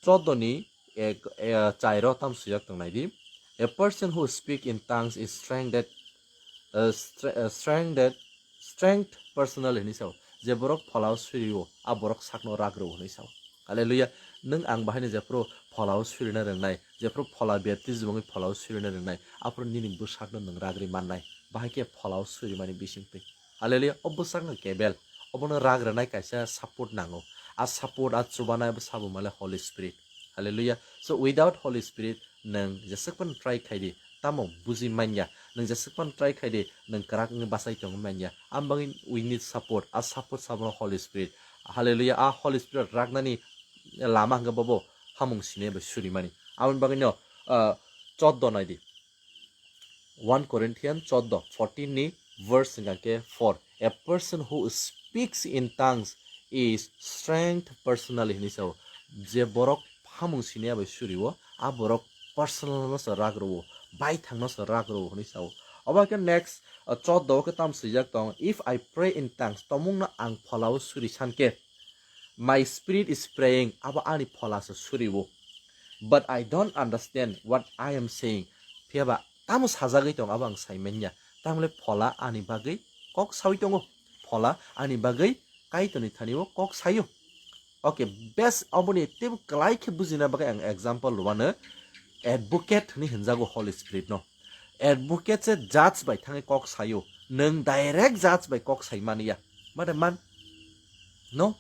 choddoni ek, eh, chairo tam swijak tong naidi. A person who speak in tongues is strengthened, eh, stre-, eh, strengthened, strength personal hinwi sao. Je borok pholao surio, a borok sakno rak rwo hinwi sao. Hallelujah. Nwng ang bahaino jephuru pholao surina rwngnai, jephuru phola baptism wngwi pholao surina rwngnai, aphuru nini bwsakno nwng rak rwi mannai. Bahai khe pholao surimani bisingtwi. Hallelujah. O bwsakno kebel. Obono rak rwnai kaisa support nango. A support, a chubanai bo sabo male Holy Spirit. Hallelujah. So without Holy Spirit, nwng jeswk phano try khai di, tamo buji manya. Nwng jeswk phano try khai di, nwng kwrak wngwi bachai tongwi manya. Am bagwi we need support. A support sabono Holy Spirit. Hallelujah. A Holy Spirit raknani lama hwnkhe bobo hamung sini bai surimani. Aboni bagwino, ah, choddo naidi. One Corinthians choddo, fourteen ni verse hwnkha khe four. A person who speaks in tongues is strength personally hinwi sao. Je borok hamung siniya bai surio, a borok personal no se rak rwo, baithang no se rak rwo hinwi sao. Obo khe next, uh, choddo o khe tam swijak tong, "If I pray in tongues," tomungno ang pholao suri san khe, "My spirit is praying," abo ani phola se surio. "But I don't understand what I am saying." Phiya ba tamo sajagwi tong abo ang saimanya. Tamle phola ani bagwi kok sawi tongo. Phola ani bagwi Kaitorni thani o kok sayo. Okay, best oboni teibo kwlai khe bujina bagwi ang example rwano, advocate hwnwi hwnjago Holy Spirit no. Advocate se judge bai thangwi kok sayo. Nwng direct judge bai kok sai mani ya. Mane man? No?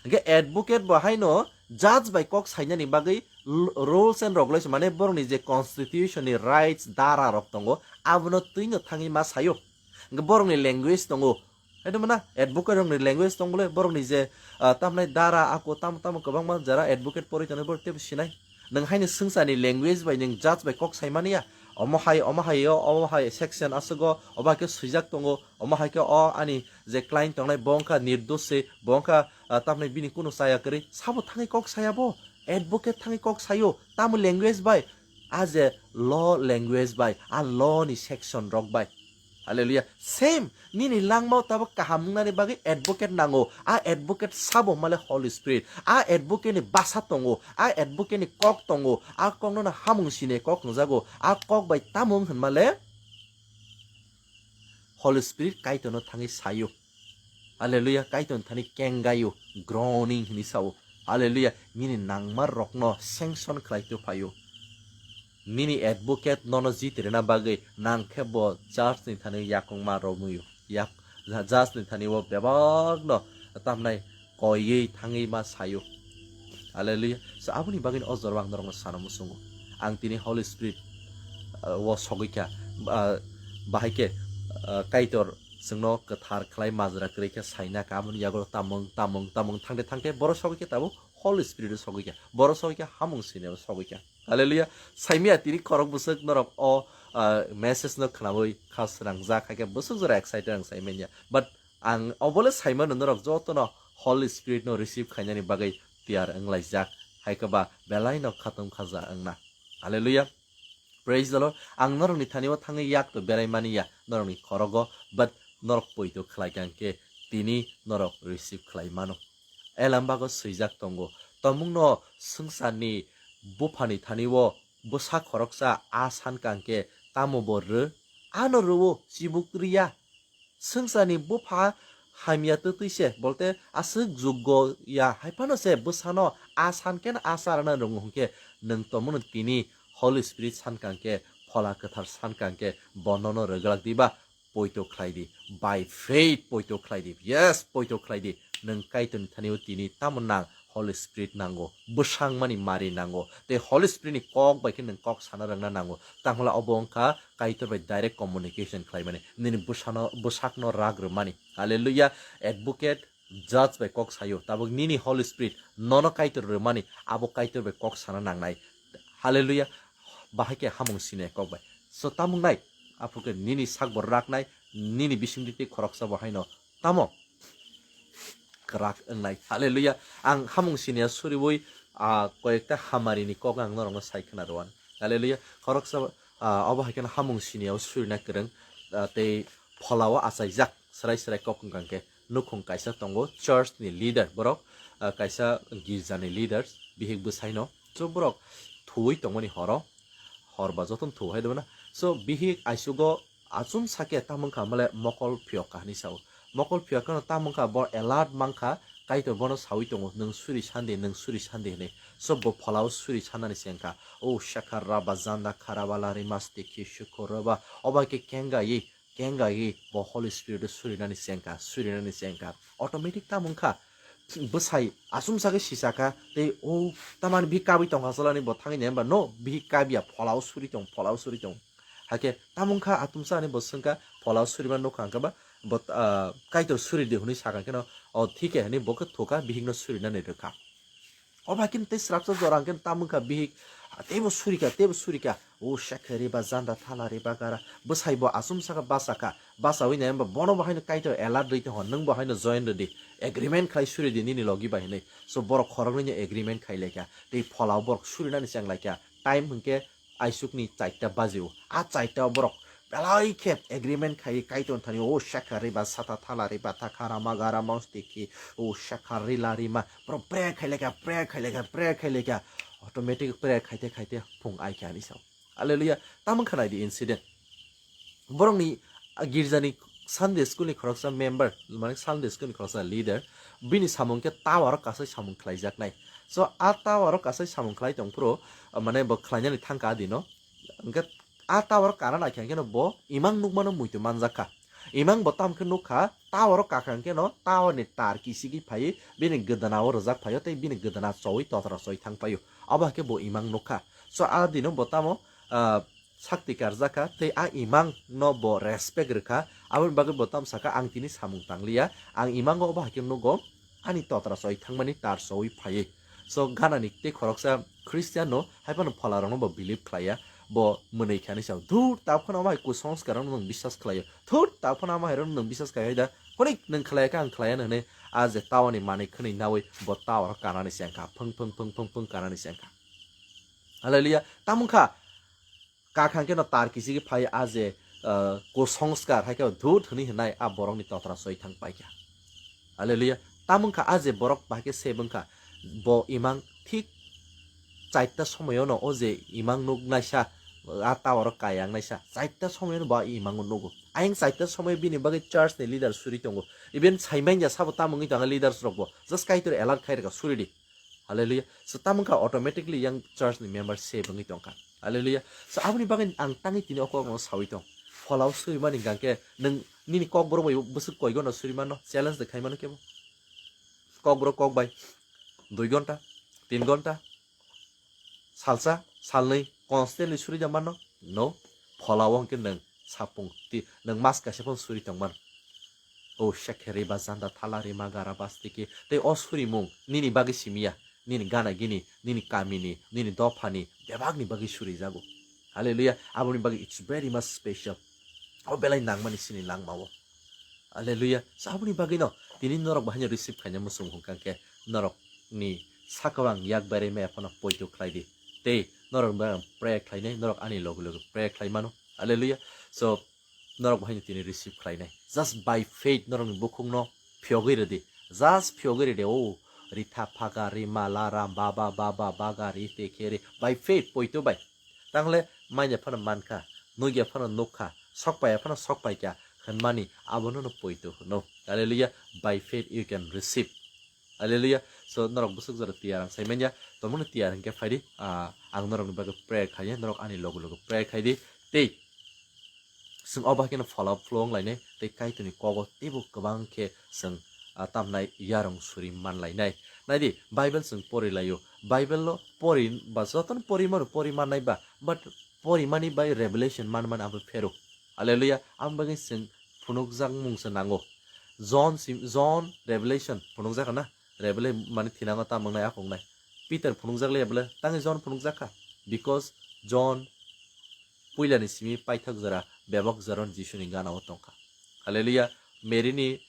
Hwnkhe advocate bo haino judge bai kok sainani bagwi l-, rules and regulations, mane borokni je constitution ni rights, dara rok tongo, abono twino thangwi ma sayo. Hwnkhe borokni language tongo. Hai tongmana advocate rokni language tong bole, borokni je, ah, tamnai dara, ako tamo tamo kwbangma jara advocate porwi tongnai borok teibo sinai. Nwng haino swngcharni language bai nwng judge bai kok sai mani ya. Omo hai, omo hai o, omo hai section aswk o, obo hai khe swijak tongo, omo hai khe o ani je client tongnai bo wngkha nirdosh se, bo wngkha, ah, tamni bini kunu chaya kwrwi, sabo thangwi kok saya bo, advocate thangwi kok sayo, tamo language bai, a je law language bai, a law ni section rok bai. Hallelujah. Same, nini langmao tabuk kaham wngnani bagwi advocate nango. A advocate sabo male Holy Spirit. A advocate ni basa tongo. A advocate ni kok tongo. A kokno no hamung sini kok wngjago. A kok bai tamo wng hwnmale Holy Spirit Kaitorno thangwi sayo. Hallelujah, Kaitor thani kengayo, groaning hini sao. Hallelujah, nini nangma rokno sanction khlai to phaio. Nini advocate nono jitirina bagwi nangkhe bo judge ni thani yakungma romwi yak judge ni thani o bebakno tamnai koiwi thangwi ma sayo. Hallelujah. So aboni bagwi o jorao ang norokno sana muchungo. Ang tini Holy Spirit, uh, o sogwi kha, uh, bahai khe, uh, Kaitor chwngno kwthar khlai majra kwrwi khe saina kha, aboni yago tamung, tamung, tamung thangte thangte boro sogwi khe tabuk Holy Spirit o sogwi kha, boro sogwi kha, hamung sineo sogwi kha. Hallelujah. Saimia tini khorok bwswk norok o, ah, message no khwnawi kha srangjak, hai khe bwswk jora excited ang sai manya. But ang obole saimano norok jotono Holy Spirit no receive khainani bagwi tiyar wnglaijak, hai khe ba belai no khatung khaja wngna. Hallelujah. Praise the Lord. Ang norokni thani o thangwi yak to berai mani ya, norokni khorogo, but norok poito khlai kha hwnkhe tini norok receive khlai mano. Elambago swijak tongo, tomungno swngcharni buphani thani o bwsa khoroksa a san kha hwnkhe tamo bo rw? Ano rw-o, chibuk rw ya. Swngcharni bupha hamya twtwi se, bolte aswk juggo ya, hai phano se bwsano a san khe a charana rwngo hwnkhe nwng tomungno tini Holy Spirit san kha hwnkhe, Phola Kwthar san kha hwnkhe, bonono rwglak diba? Poito khlai di. By faith poito khlai di. Yes, poito khlai di. Nwng Kaitorni thani o tini tamo nang? Holy Spirit nango. Bwsangmani mari nango. Tei Holy Spirit ni kok bai khe nwng kok sana rwngna nango. Tangla obo wngkha Kaitor bai direct communication khlaimani. Nini bwsano, bwsakno rak rwmani. Hallelujah. Advocate, judge bai kok sayo. Tabuk nini Holy Spirit nono Kaitor rwmani. Abo Kaitor bai kok sana nangnai. Hallelujah. Bahai khe hamung sini kok bai. So tamung nai. Aphuru khe nini sak bo raknai, nini bisingtwi tei khoroksa bo haino tamo kwrak wngnai. Hallelujah. Ang hamung siniya suriwi, ah, koyekta hamarini kok ang norokno sai khna rwan. Hallelujah. Khoroksa, ah, obo hai kheno hamung siniya o surina kwrwng, ah, tei pholao achaijak srai srai kok wngkha khe nukhung kaisa tongo, church ni leader borok, ah, kaisa girja ni leaders, bihik bwsaino. So borok thuwi tongmani horo, hor ba jotono thu hai dibana. So bihik aisugo achum sake tamung kha male mokol phiyok kha hinwi sao. Mokol phiyok kheno tamung kha bo alert mang kha, Kaitor bono sawi tongo, "Nwng suri sandi, nwng suri sandi," hinwi. So bo pholao suri sanani se wngkha, "O shakha raba janda kharaba lari masti khi shukho raba." Obo hai khe kenga ye, kenga ye bo Holy Spirit o surinani se wngkha, surinani se wngkha. Automatic tamung kha. Bwsai asumsa khe sisaka tei o tamani bihik kabwi tongkha chalani bo thangwi nai hwnba no bihik kabya pholao suri tong pholao suri tong. Hakhe tamung kha atumsa ani bo swngkha pholao suriman nukha hwnkhe ba bo, ah, Kaitor suri di hwnwi sakha kheno o thike hwnwi bo khe thukha bihikno surinani rwkha. O bai khe tei srapsa jora hwnkhe tamung kha bihik teibo surika teibo surika. O shekhe riba janda thala riba gara. Bwsai bo asum saka basa kha. Basawi nai hwnba bono bo haino Kaitor alert rwi tongkha. Nwng bo haino join rwdi. Agreement khlai suri di nini logi bai hinwi. So borok khoroknwi no agreement khai laikha. Tei pholao borok surinani cheng laikha. Time hwnkhe aisukni charta bajio. A charta o borok belai khe agreement khai Kaitor thani o shekhe riba sata thala riba thakha rama gara mausti khi o shekhe rila rima. Borok prayer khai laikha, prayer khai laikha, prayer khai laikha. Automatic prayer khaite khaite phung aikha hinwi sao. Hallelujah. Tamung kha nai di incident. Borokni, ah, girjani Sunday school ni khoroksa member, mane Sunday school ni khoroksa leader, bini samung khe tower o kasai samung khlaijaknai. So, a tower o kasai samung khlai tongphuru, ah, mane bo khlainani thangkha adino. Hwnkhe a tower o kana naikha hwnkhe no bo imang nukmano muitu manjakha. Imang bo tamo khe nukha, tower o kakha hwnkhe no tower ni tar kisigwi phaiwi bini gwdana o rwjak phaio tei bini gwdana chowi totra choi thang paio. Abo hai khe bo imang nukha. So, a dino bo tamo, ah, sakti karjak kha, tei a imang no bo respect rwkha, aboni bagwi bo tamo sakha, "Ang tini samung tangliya, ang imango obo hai khe nugo, ani totra choi thangmani tar chowi phaiwi." So, ganani tei khoroksa Christian no, hai phano phola rokno bo believe khlaiya, bo mwnwi kha hinwi sao, "Dhur, tabuk phano omo hai kusongskar rokno nwng biswas khlaio, thur, tabuk phano omo hai rokno nwng biswas khlaiya da, konik nwng khlaiya khe ang khlaiya," hinwi a je tower ni manwi khwnwi nawi bo tower o kanani se wngkha, phung phung phung phung phung kanani se wngkha. Hallelujah. Tamung kha, kakha hwnkhe no tar kisigwi phai a je, ah, kusongskar hai khe dhut hwnwi hwnai a borokni totra choi thang paikha. Hallelujah. Tamung kha a je borok bahai khe save wngkha, bo imang thik charta somoyono o je imang nuk naisa, a tower o kayang naisa, charta somoyono bo a imango nugo. Ayang chaita somoi bini bagwi church ni leader suri tongo. Even saimanya sabo tamo wngwi tongo leaders rokbo. Just Kaitor alert khai rwkha suri di. Hallelujah. So tamo wngkha automatically yang church ni member save wngwi tongkha. Hallelujah. So aboni bagwi ang tangwi tini o kokno sawi tong. Pholao suri mani hwnkhe nwng nini kok borok bai bwswk koi ghonta suri mano, challenge de khai mano kebo. Kok borok kok bai dui ghonta, tin ghonta, salsa, salnwi constantly suri da mano? No. Pholao hwnkhe nwng sapung ti, nwng mas kaisa phano suri tongmano. O shekhe riba janda thala rima gara bastiki. Tei o surimung nini bagwi simiya, nini gana gini, nini kamini, nini dophani, bebakni bagwi surijago. Hallelujah. Aboni bagwi it's very much special. O belai nangmani sini langmao. Hallelujah. So aboni bagwino tini norok bahaino receive khaina muchung hwnkha khe norokni sakao ang yak berai maya phano poito khlai di. Tei norok bai ang pray khlainai, norok ani loge loge pray khlai mano. Hallelujah. So norok bahaino tini receive khlainai. Just by faith norokni bukhukno phiyogwi rwdi. Just phiyogwi rwdi. O ritha phaga rima lara baba baba baga ri te khe ri. By faith poito bai. Tangle manya phano mankha, nugya phano nukha, sokpaiya phano sokpaikha hwnmani abono no poito hwno. Hallelujah. By faith you can receive. Hallelujah. So norok bwswk jora tiyar ang sai manya, tomungno tiyar hwnkhe phaidi, ah, ang norokni bagwi pray khaiya, norok ani loge loge pray khaidi. Tei chwng o bahai kheno pholao phlong lainai tei Kaitorni kogo teibo kwbang khe chwng, ah, tamnai yarwng suri man lainai. Naidi, Bible chwng pori laio. Bible-o pori ba jotono pori mano, pori mannai ba, but pori mani bai revelation man man abo phero. Hallelujah. Ang bagwi chwng phunukjak mung se nango. John sim-, John Revelation phunukjak na? Revelation mani thinango ta mangnai, a kongnai. Peter phunukjak le bole, tangi John phunukjak kha. Because John puilani simi paithak jora, bebak jora Jisuni gana o tongkha. Hallelujah. Mary ni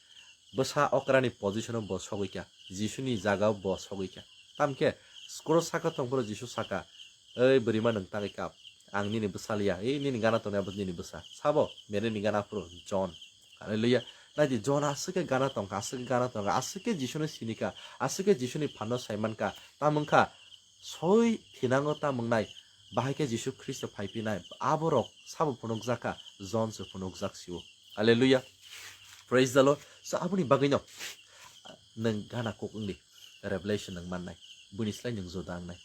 bwsa okrani position o bo sogwi kha. Jisuni jaga o bo sogwi kha. Tamkhe skoro saka tongphuru Jisu saka, "Ei bwrwima, nwng tangwi kap. Ang nini bwsa liya. Ei nini gana tongnai abo nini bwsa." Sabo Mary ni gana phuru John. Hallelujah. Naidi, John aswk khe gana tongkha, aswk khe gana tongkha, aswk khe Jisuni sinikha, aswk khe Jisuni phanno saimankha. Tamwngkha soi thinango tamwngnai, bahai khe Jisu Khristo phaiphinai, aborok sabo phunukjak kha, John se phunukjak sio. Hallelujah. Praise the Lord. So aboni bagwino nwng gana kok wngdi, revelation nwng mannai, buini slai nwng juda wngnai.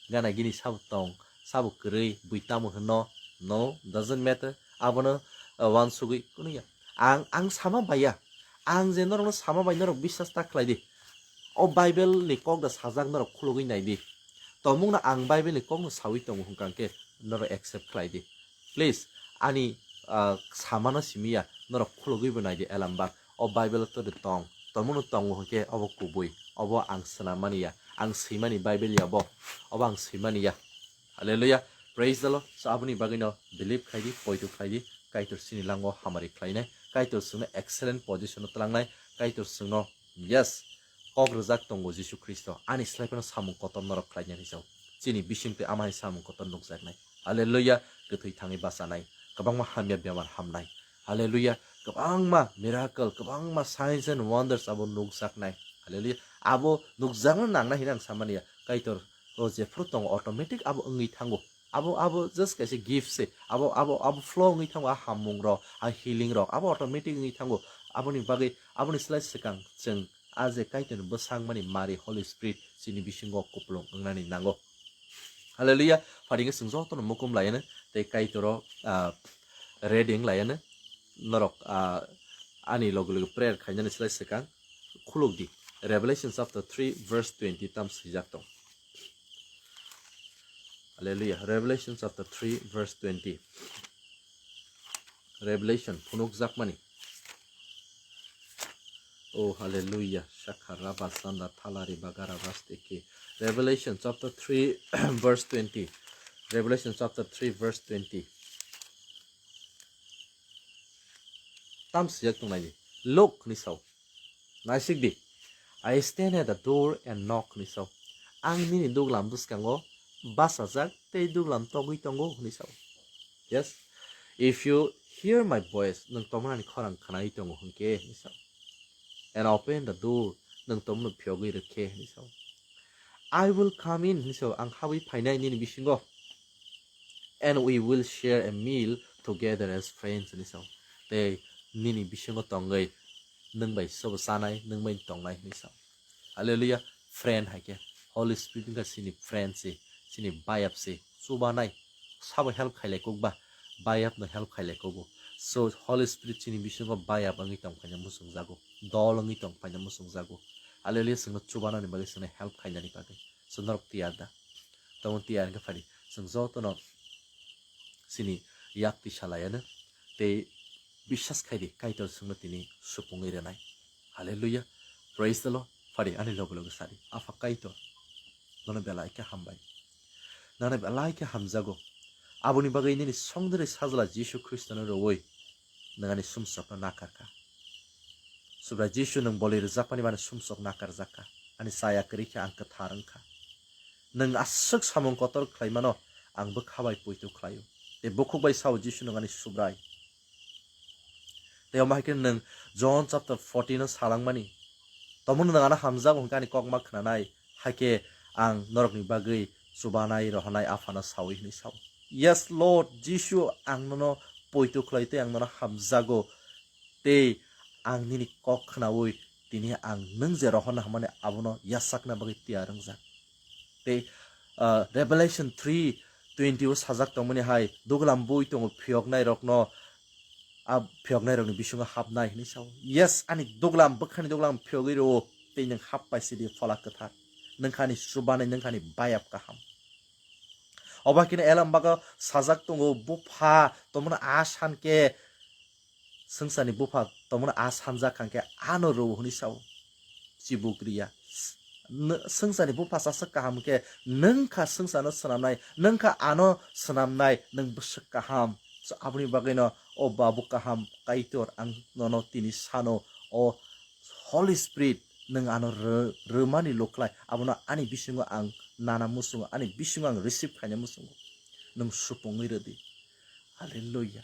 Gana gini sabo tong, sabo kwrwi, bui tamo hwnno, no, doesn't matter. Abono, uh, wansugwi kunuya. Ang, ang sama baiya. Ang je norokno sama bai norok biswas ta khlai di. O Bible ni kok da sajak norok khulugwi nai di. Tomungno ang Bible ni kokno sawi tongo hwnkha khe norok accept khlai di. Please, ani, ah, samano simiya, norok khulugwi bo nai di elambak. O Bible to de tong. Tomungno tongo hwnkhe obo kubui. Obo ang swnam mani ya. Ang swimani Bible ya bo. Obo ang swimani ya. Hallelujah. Praise the Lord. So aboni bagwino believe khlai di, poito khlai di. Kaitor sini lango hamari khlainai. Kaitor sungno excellent position o tlangnai. Kaitor sungno, yes, kok rwjak tongo Jisu Khristo. Ani slai phano samung kotor norok khlainai rijao. Chini bisingtwi ama hai samung kotor nukjaknai. Hallelujah. Kwthwi thangwi bachanai. Kwbangma hamya bemar hamnai. Hallelujah. Kwbangma miracle, kwbangma signs and wonders abo nukjaknai. Hallelujah. Abo nukjakna nangnai hinwi ang samani ya. Kaitor o jephru tongo automatic abo wngwi thango. Abo, abo just kaisa gift se. Abo, abo, abo flow wngwi thango, a hammung rok, a healing rok. Abo automatic wngwi thango. Aboni bagwi, aboni slai swkang chwng a je Kaitorni bwsang mani mari Holy Spirit chini bisingo kupulung wngnani nango. Hallelujah. Pharingwi chwng jotono mukum laiano tei Kaitoro, ah, ready wng laiano. Norok, ah, ani loge loge prayer khainani slai swkang khuluk di. Revelation chapter three verse twenty tam swijak tong. Hallelujah. Revelation chapter three verse twenty. Revelation phunukjakmani. Oh, hallelujah. Shakha rabasanda thalari bagara basteke. Revelation chapter three verse twenty. Revelation chapter three verse twenty. Tam swijak tong naidi. Look, hwnwi sao. Naisik di. "I stand at the door and knock," hwnwi sao. "Ang nini duglam bwskango bachajak tei duglam togwi tongo," hwnwi sao. Yes. "If you hear my voice," nwng tongmani ani khorang khwnai tongo hwnkhe, hwnwi sao. "And open the door," nwng tongmano phiyogwi rwkhe, hwnwi sao. "I will come in," hwnwi sao, "ang habwi phainai nini bisingo. And we will share a meal together as friends," hwnwi sao. tei nini bisingo tongwi nwng bai sobo chanai, nwng bai tongnai hwnwi sa. Hallelujah. Friend hai khe Holy Spirit wngkha chini friend se, chini bayap se, chubanai, sabo help khailai kok ba, bayap no help khailai kogo. So Holy Spirit chini bisingo bayap wngwi tong phaina muchungjago, dol wngwi tong phaina muchungjago. Hallelujah, chwngno chubanani bagwi, chwngno help khainani bagwi. So norok tiyar da? Tamo tiyar wngkha phadi. Chwng jotono chini yak twi salaiano tei biswas khaidi Kaitor chwngno tini supungwi rwnai. Hallelujah. Praise the Lord. Phadi ani loge loge sadi, Apha Kaitor, nono belai khe hambai. Nono belai khe hamjago. Aboni bagwi nini songdiri sajla Jisu Khristono rwui nwng ani sumsokno nakar kha. Subrai Jisu, nwng boli rwjakmani bani sumsok nakar jak kha. Ani chaya kwrwi khe ang kwthar wng kha. Nwng aswk samung kotor khlaimano ang bwkha bai poito khlaio. Tei bukhuk bai sao, Jisu, nwng ani Subrai. Tei omo hai khe nwng John chapter fourteen o salangmani, "Tomono nwng ano hamjago hwnkhe ani kokma khwnanai, hai khe ang norokni bagwi chubanai rohornai Aphano saui," hwnwi sao. Yes, Lord Jisu, ang nono poito khlai tei ang nono hamjago. Tei ang nini kok khnaui tini ang nwng je rohorna hwnmani abono yachakna bagwi tiyar wngjak. Tei, ah, Revelation three twenty o sajak tongmani hai, "Duglam bui tongo phiyoknai rokno, a phiyoknai rokni bisingo hapnai," hwnwi sao. Yes, ani duglam, bwkhani duglam phiyogwi rwo, tei nwng hap pai sidi Phola Kwthar. Nwng kha ani chubanai, nwng kha ani bayap kaham. Obo hai kheno Elam bago sajak tongo, "Bupha, tomono a san khe, swngcharni Bupha, tomono a sanjak kha khe ano rw," hwnwi sao. Chibuk riya. N-, swngcharni Bupha saswk kaham khe, nwng kha swngcharno swnamnai, nwng kha ano swnamnai, nwng bwswk kaham. So, aboni bagwino, o Babu kaham, Kaitor, ang nono tini sano, o Holy Spirit, nwng ano rw-, rwmani lukhlai, abono ani bisingo ang nana muchungo, ani bisingo ang receive khaina muchungo. Nwng supungwi rwdi. Hallelujah.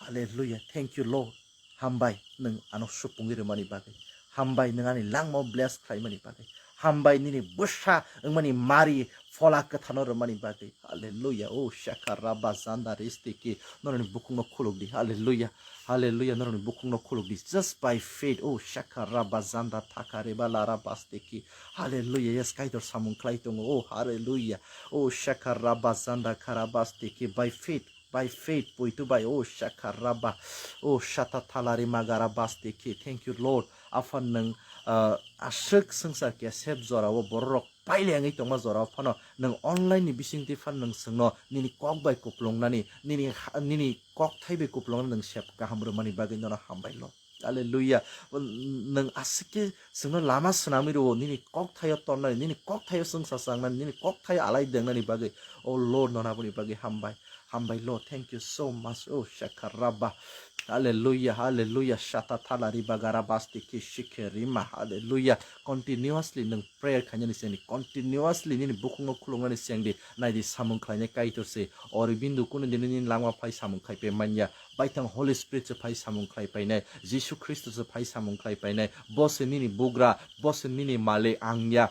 Hallelujah. Thank you, Lord. Hambai nwng ano supungwi rwmani bagwi. Hambai nwng ani langmao bless khlaimani bagwi. Hambai nini bwsa wngmani mari Phola Kwtharno rwmani bagwi. Hallelujah. Oh, shaka raba zanda ristiki. Norokni bukungno khulukdi. Hallelujah. Hallelujah. Norokni bukungno khulukdi. Just by faith. Oh, shaka raba zanda thaka reba lara bastiki. Hallelujah. Yes, Kaitor samung khlai tongo. Oh, hallelujah. Oh, shaka raba zanda kara bastiki. By faith. By faith, poito bai, oh, shaka raba, oh, shata thalari magara bastiki. Thank you, Lord. Apha nwng, ah, aswk swngchar khe sep jorao bororok pailengwi tongma jorao phano nwng online ni bisingtwi phano nwng chwngno nini kok bai kuplungnani, nini ha-, nini kokthai bai kuplungnani nwng sep kaham rwmani bagwi nono hambai, Lord. Hallelujah. Nwng aswk khe chwngno lama swnamwi rwo, nini kokthaio tonnani, nini kokthaio chwngsa changnani, nini kokthaio alai dengnani bagwi. Oh Lord, nono aboni bagwi hambai. Hambai Lord, thank you so much. Oh, shaka raba. Hallelujah, hallelujah. Shata thala riba gara basti ki shikhe rima. Hallelujah. Continuously nwng prayer khainani sengdi. Continuously nini bukhukno khuluknani sengdi. Naidi samung khlainai Kaitor se. Ori bindu kunu dini nini langma phai samung khai pe manya. Baithang Holy Spirit se phai samung khlai painai, Jisu Khristo se phai samung khlai painai, bo se nini bugra, bo se nini malik ang ya.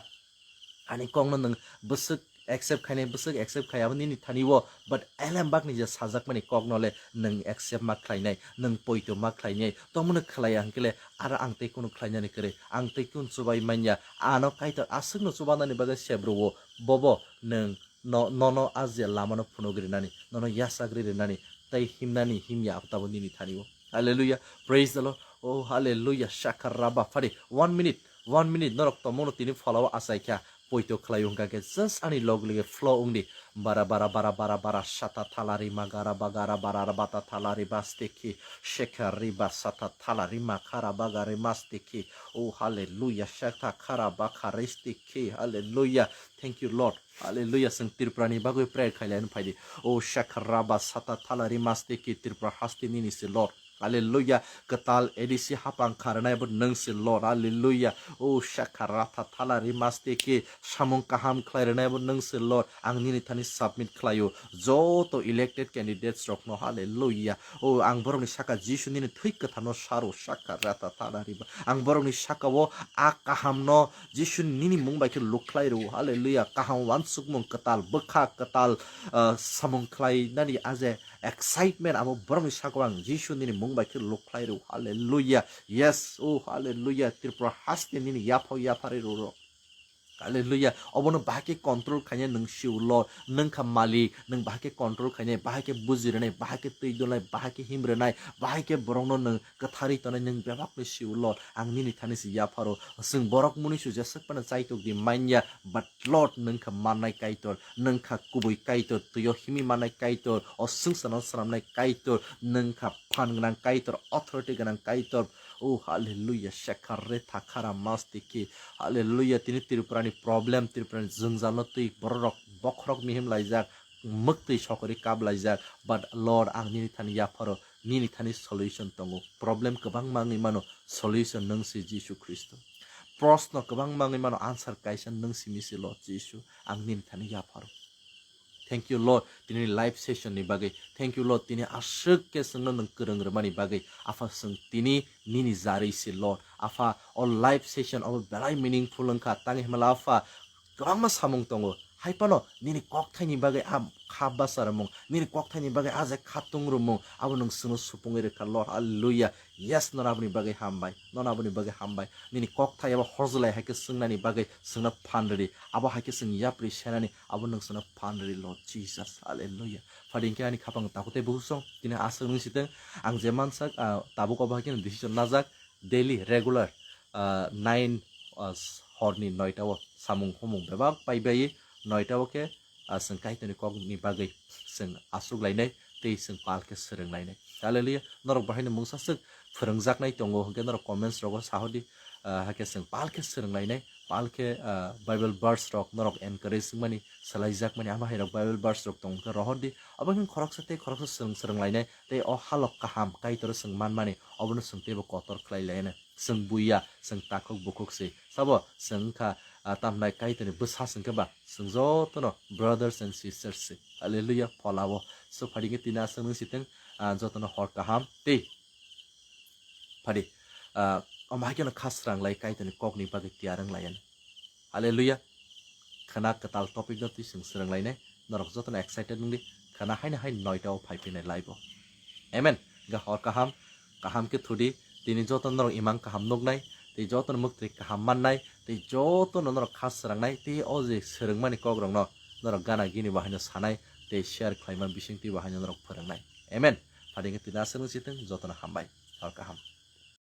Ani kokno nwng bwswk accept khainai, bwswk accept khai abo nini thani o, but elem bakni je sajakmani kokno le nwng accept ma khlainai, nwng poito ma khlainai, tomono khlai ang khe le aro ang tei kunu khlainani kwrwi, ang tei kunu chubai manya, ano Kaitor aswkno chubanani bagwi sep rwo, bobo nwng no, nono a je lamano phunugwi rwnani, nono yachakgwi rwnani, tei himnani himya abo tabo nini thani o. Hallelujah. Praise the Lord. Oh, hallelujah. Shaka raba phari. One minute. One minute. Norok tomono tini phola o achai kha. Poito khlai wngkha khe just ani log loge flow wngdi. Bara, bara, bara, bara, bara. Shata thala rima gara ba gara bara ra bata thala riba steki. Sheka riba sata thala rima khara ba gari ma steki. Oh, hallelujah. Shata khara ba khari steki. Hallelujah. Thank you, Lord. Hallelujah. Chwng Tripura ni bagwi prayer khailai phai di. O Shakha Rabba Sata Thala Rimaste ki Tripura haste nini se Lord. Hallelujah. Kwtal A D C hapang kha rwnai bo nwng se Lord. Hallelujah. O Shakha Ratha Thala Rimaste ki samung kaham khlai rwnai bo nwng se Lord. Ang nini thani submit khlaio. Joto elected candidates rokno. Hallelujah. O ang borokni saka Jisu nini thwi kwtharno saro Shakha Ratha Thala Riba. Ang borokni saka o a kahamno Jisu nini mung bai khe luk khlai rwo. Hallelujah. Kaham uansukmung kwtal, bwkha kwtal, ah, samung khlai nani a je excitement abo borokni sakao ang Jisu nini mung bai khe luk khlai rw. Hallelujah. Yes, oh hallelujah. Tripura haste nini yaphao yapharwi rw rw. Hallelujah. Obono bahai khe control khainai nwng sio Lord. Nwng kha malik, nwng bahai khe control khainai, bahai khe buji rwnai, bahai khe twi donai, bahai khe him rwnai, bahai khe borokno nwng kwtharwi tonai, nwng bebakno sio Lord. Ang nini thani se yapharo. Chwng borok mwnwi su jeswk phano chaitok di manya, but Lord nwng kha mannai Kaitor, nwng kha kubui Kaitor, twio himwi mannai Kaitor, o swngcharno swnamnai Kaitor, nwng kha phan gwnang Kaitor, authority gwnang Kaitor. Oh hallelujah, shekare thakara mastiki. Hallelujah, tini Tripurani problem, Tripurani jwngjalno twi bororok bokhorok mihim laijak, mwktwi sokori kap laijak, but Lord, ang nini thani yapharo, nini thani solution tongo. Problem kwbangma wngwi mano, solution nwng si Jisu Khristo. Proshno kwbangma wngwi mano, answer kaisa nwng simi si Lord Jisu, ang nini thani yapharo. Thank you Lord, tini live session ni bagwi. Thank you Lord, tini aswk khe chwngno nwng kwrwng rwmani bagwi. Apha, chwng tini nini jarwi se Lord. Apha, o live session obo belai meaningful wngkha. Tangwi hwnmala Apha, kwbangma samung tongo. Hai phano nini kokthaini bagwi a kha basa rwmung, nini kokthaini bagwi a je kha tung rwmung, abo nwng chwngno supungwi rwkha Lord. Hallelujah. Yes, nono aboni bagwi hambai, nono aboni bagwi hambai. Nini kokthai abo horjlai hai khe swngnani bagwi chwngno phan rwdi. Abo hai khe chwng yapri senani abo nwng chwngno phan rwdi Lord Jesus. Hallelujah. Phadi hwnkhe ani khapang takhuk tei bukhuk song tini aswk nwng sitwng. Ang je mansak, ah, tabuk obo hai kheno decision najak daily regular, ah, nine, ah, horni noita o samung humung bebak paibai noita o khe, ah, chwng Kaitorni kokni bagwi chwng aswk lainai tei chwng pal khe swrwng lainai. Hallelujah. Norok bahaino mungsa swk phwrwngjaknai tongo hwnkhe norok comments rogo sahodi, ah, hakhe chwng pal khe swrwng lainai, pal khe, ah, Bible verse rok norok encourage wngmani, swlaijakmani, ama hai rok Bible verse rok tong khe rohordi. Abo hwn khoroksa tei khoroksa swrwng swrwng lainai tei o halok kaham Kaitor chwng manmani obono chwng teibo kotor khlai lainai. Chwng buya, chwng takhuk bukhuk se. Sabo chwng wngkha, ah, tamnai Kaitorni bwsa se hwnkhe ba chwng jotono brothers and sisters se. Hallelujah, pholao. So, phadi khe tini aswk nwng sitwng, ah, jotono hor kaham tei phadi, ah, omo hai kheno kha srang lai Kaitorni kokni bagwi tiyar wng lai. Hallelujah. Khwna kwtal topic no twi chwng swrwng lainai. Norok jotono excited wngdi. Khwna haino hai noita o phai phinai live o. Amen. Ga hor kaham, kaham khe thudi. Tini jotono norok imang kaham nuknai, tei jotono mwktwi kaham mannai, tei jotono norok kha srangnai, tei o je swrwngmani kokrokno norok gana gini bahaino sanai, tei share khlaima bisingtwi bahaino norok phwrwngnai. Amen. Phadi khe tini aswk nwng sitwng, jotono hambai. Hor kaham.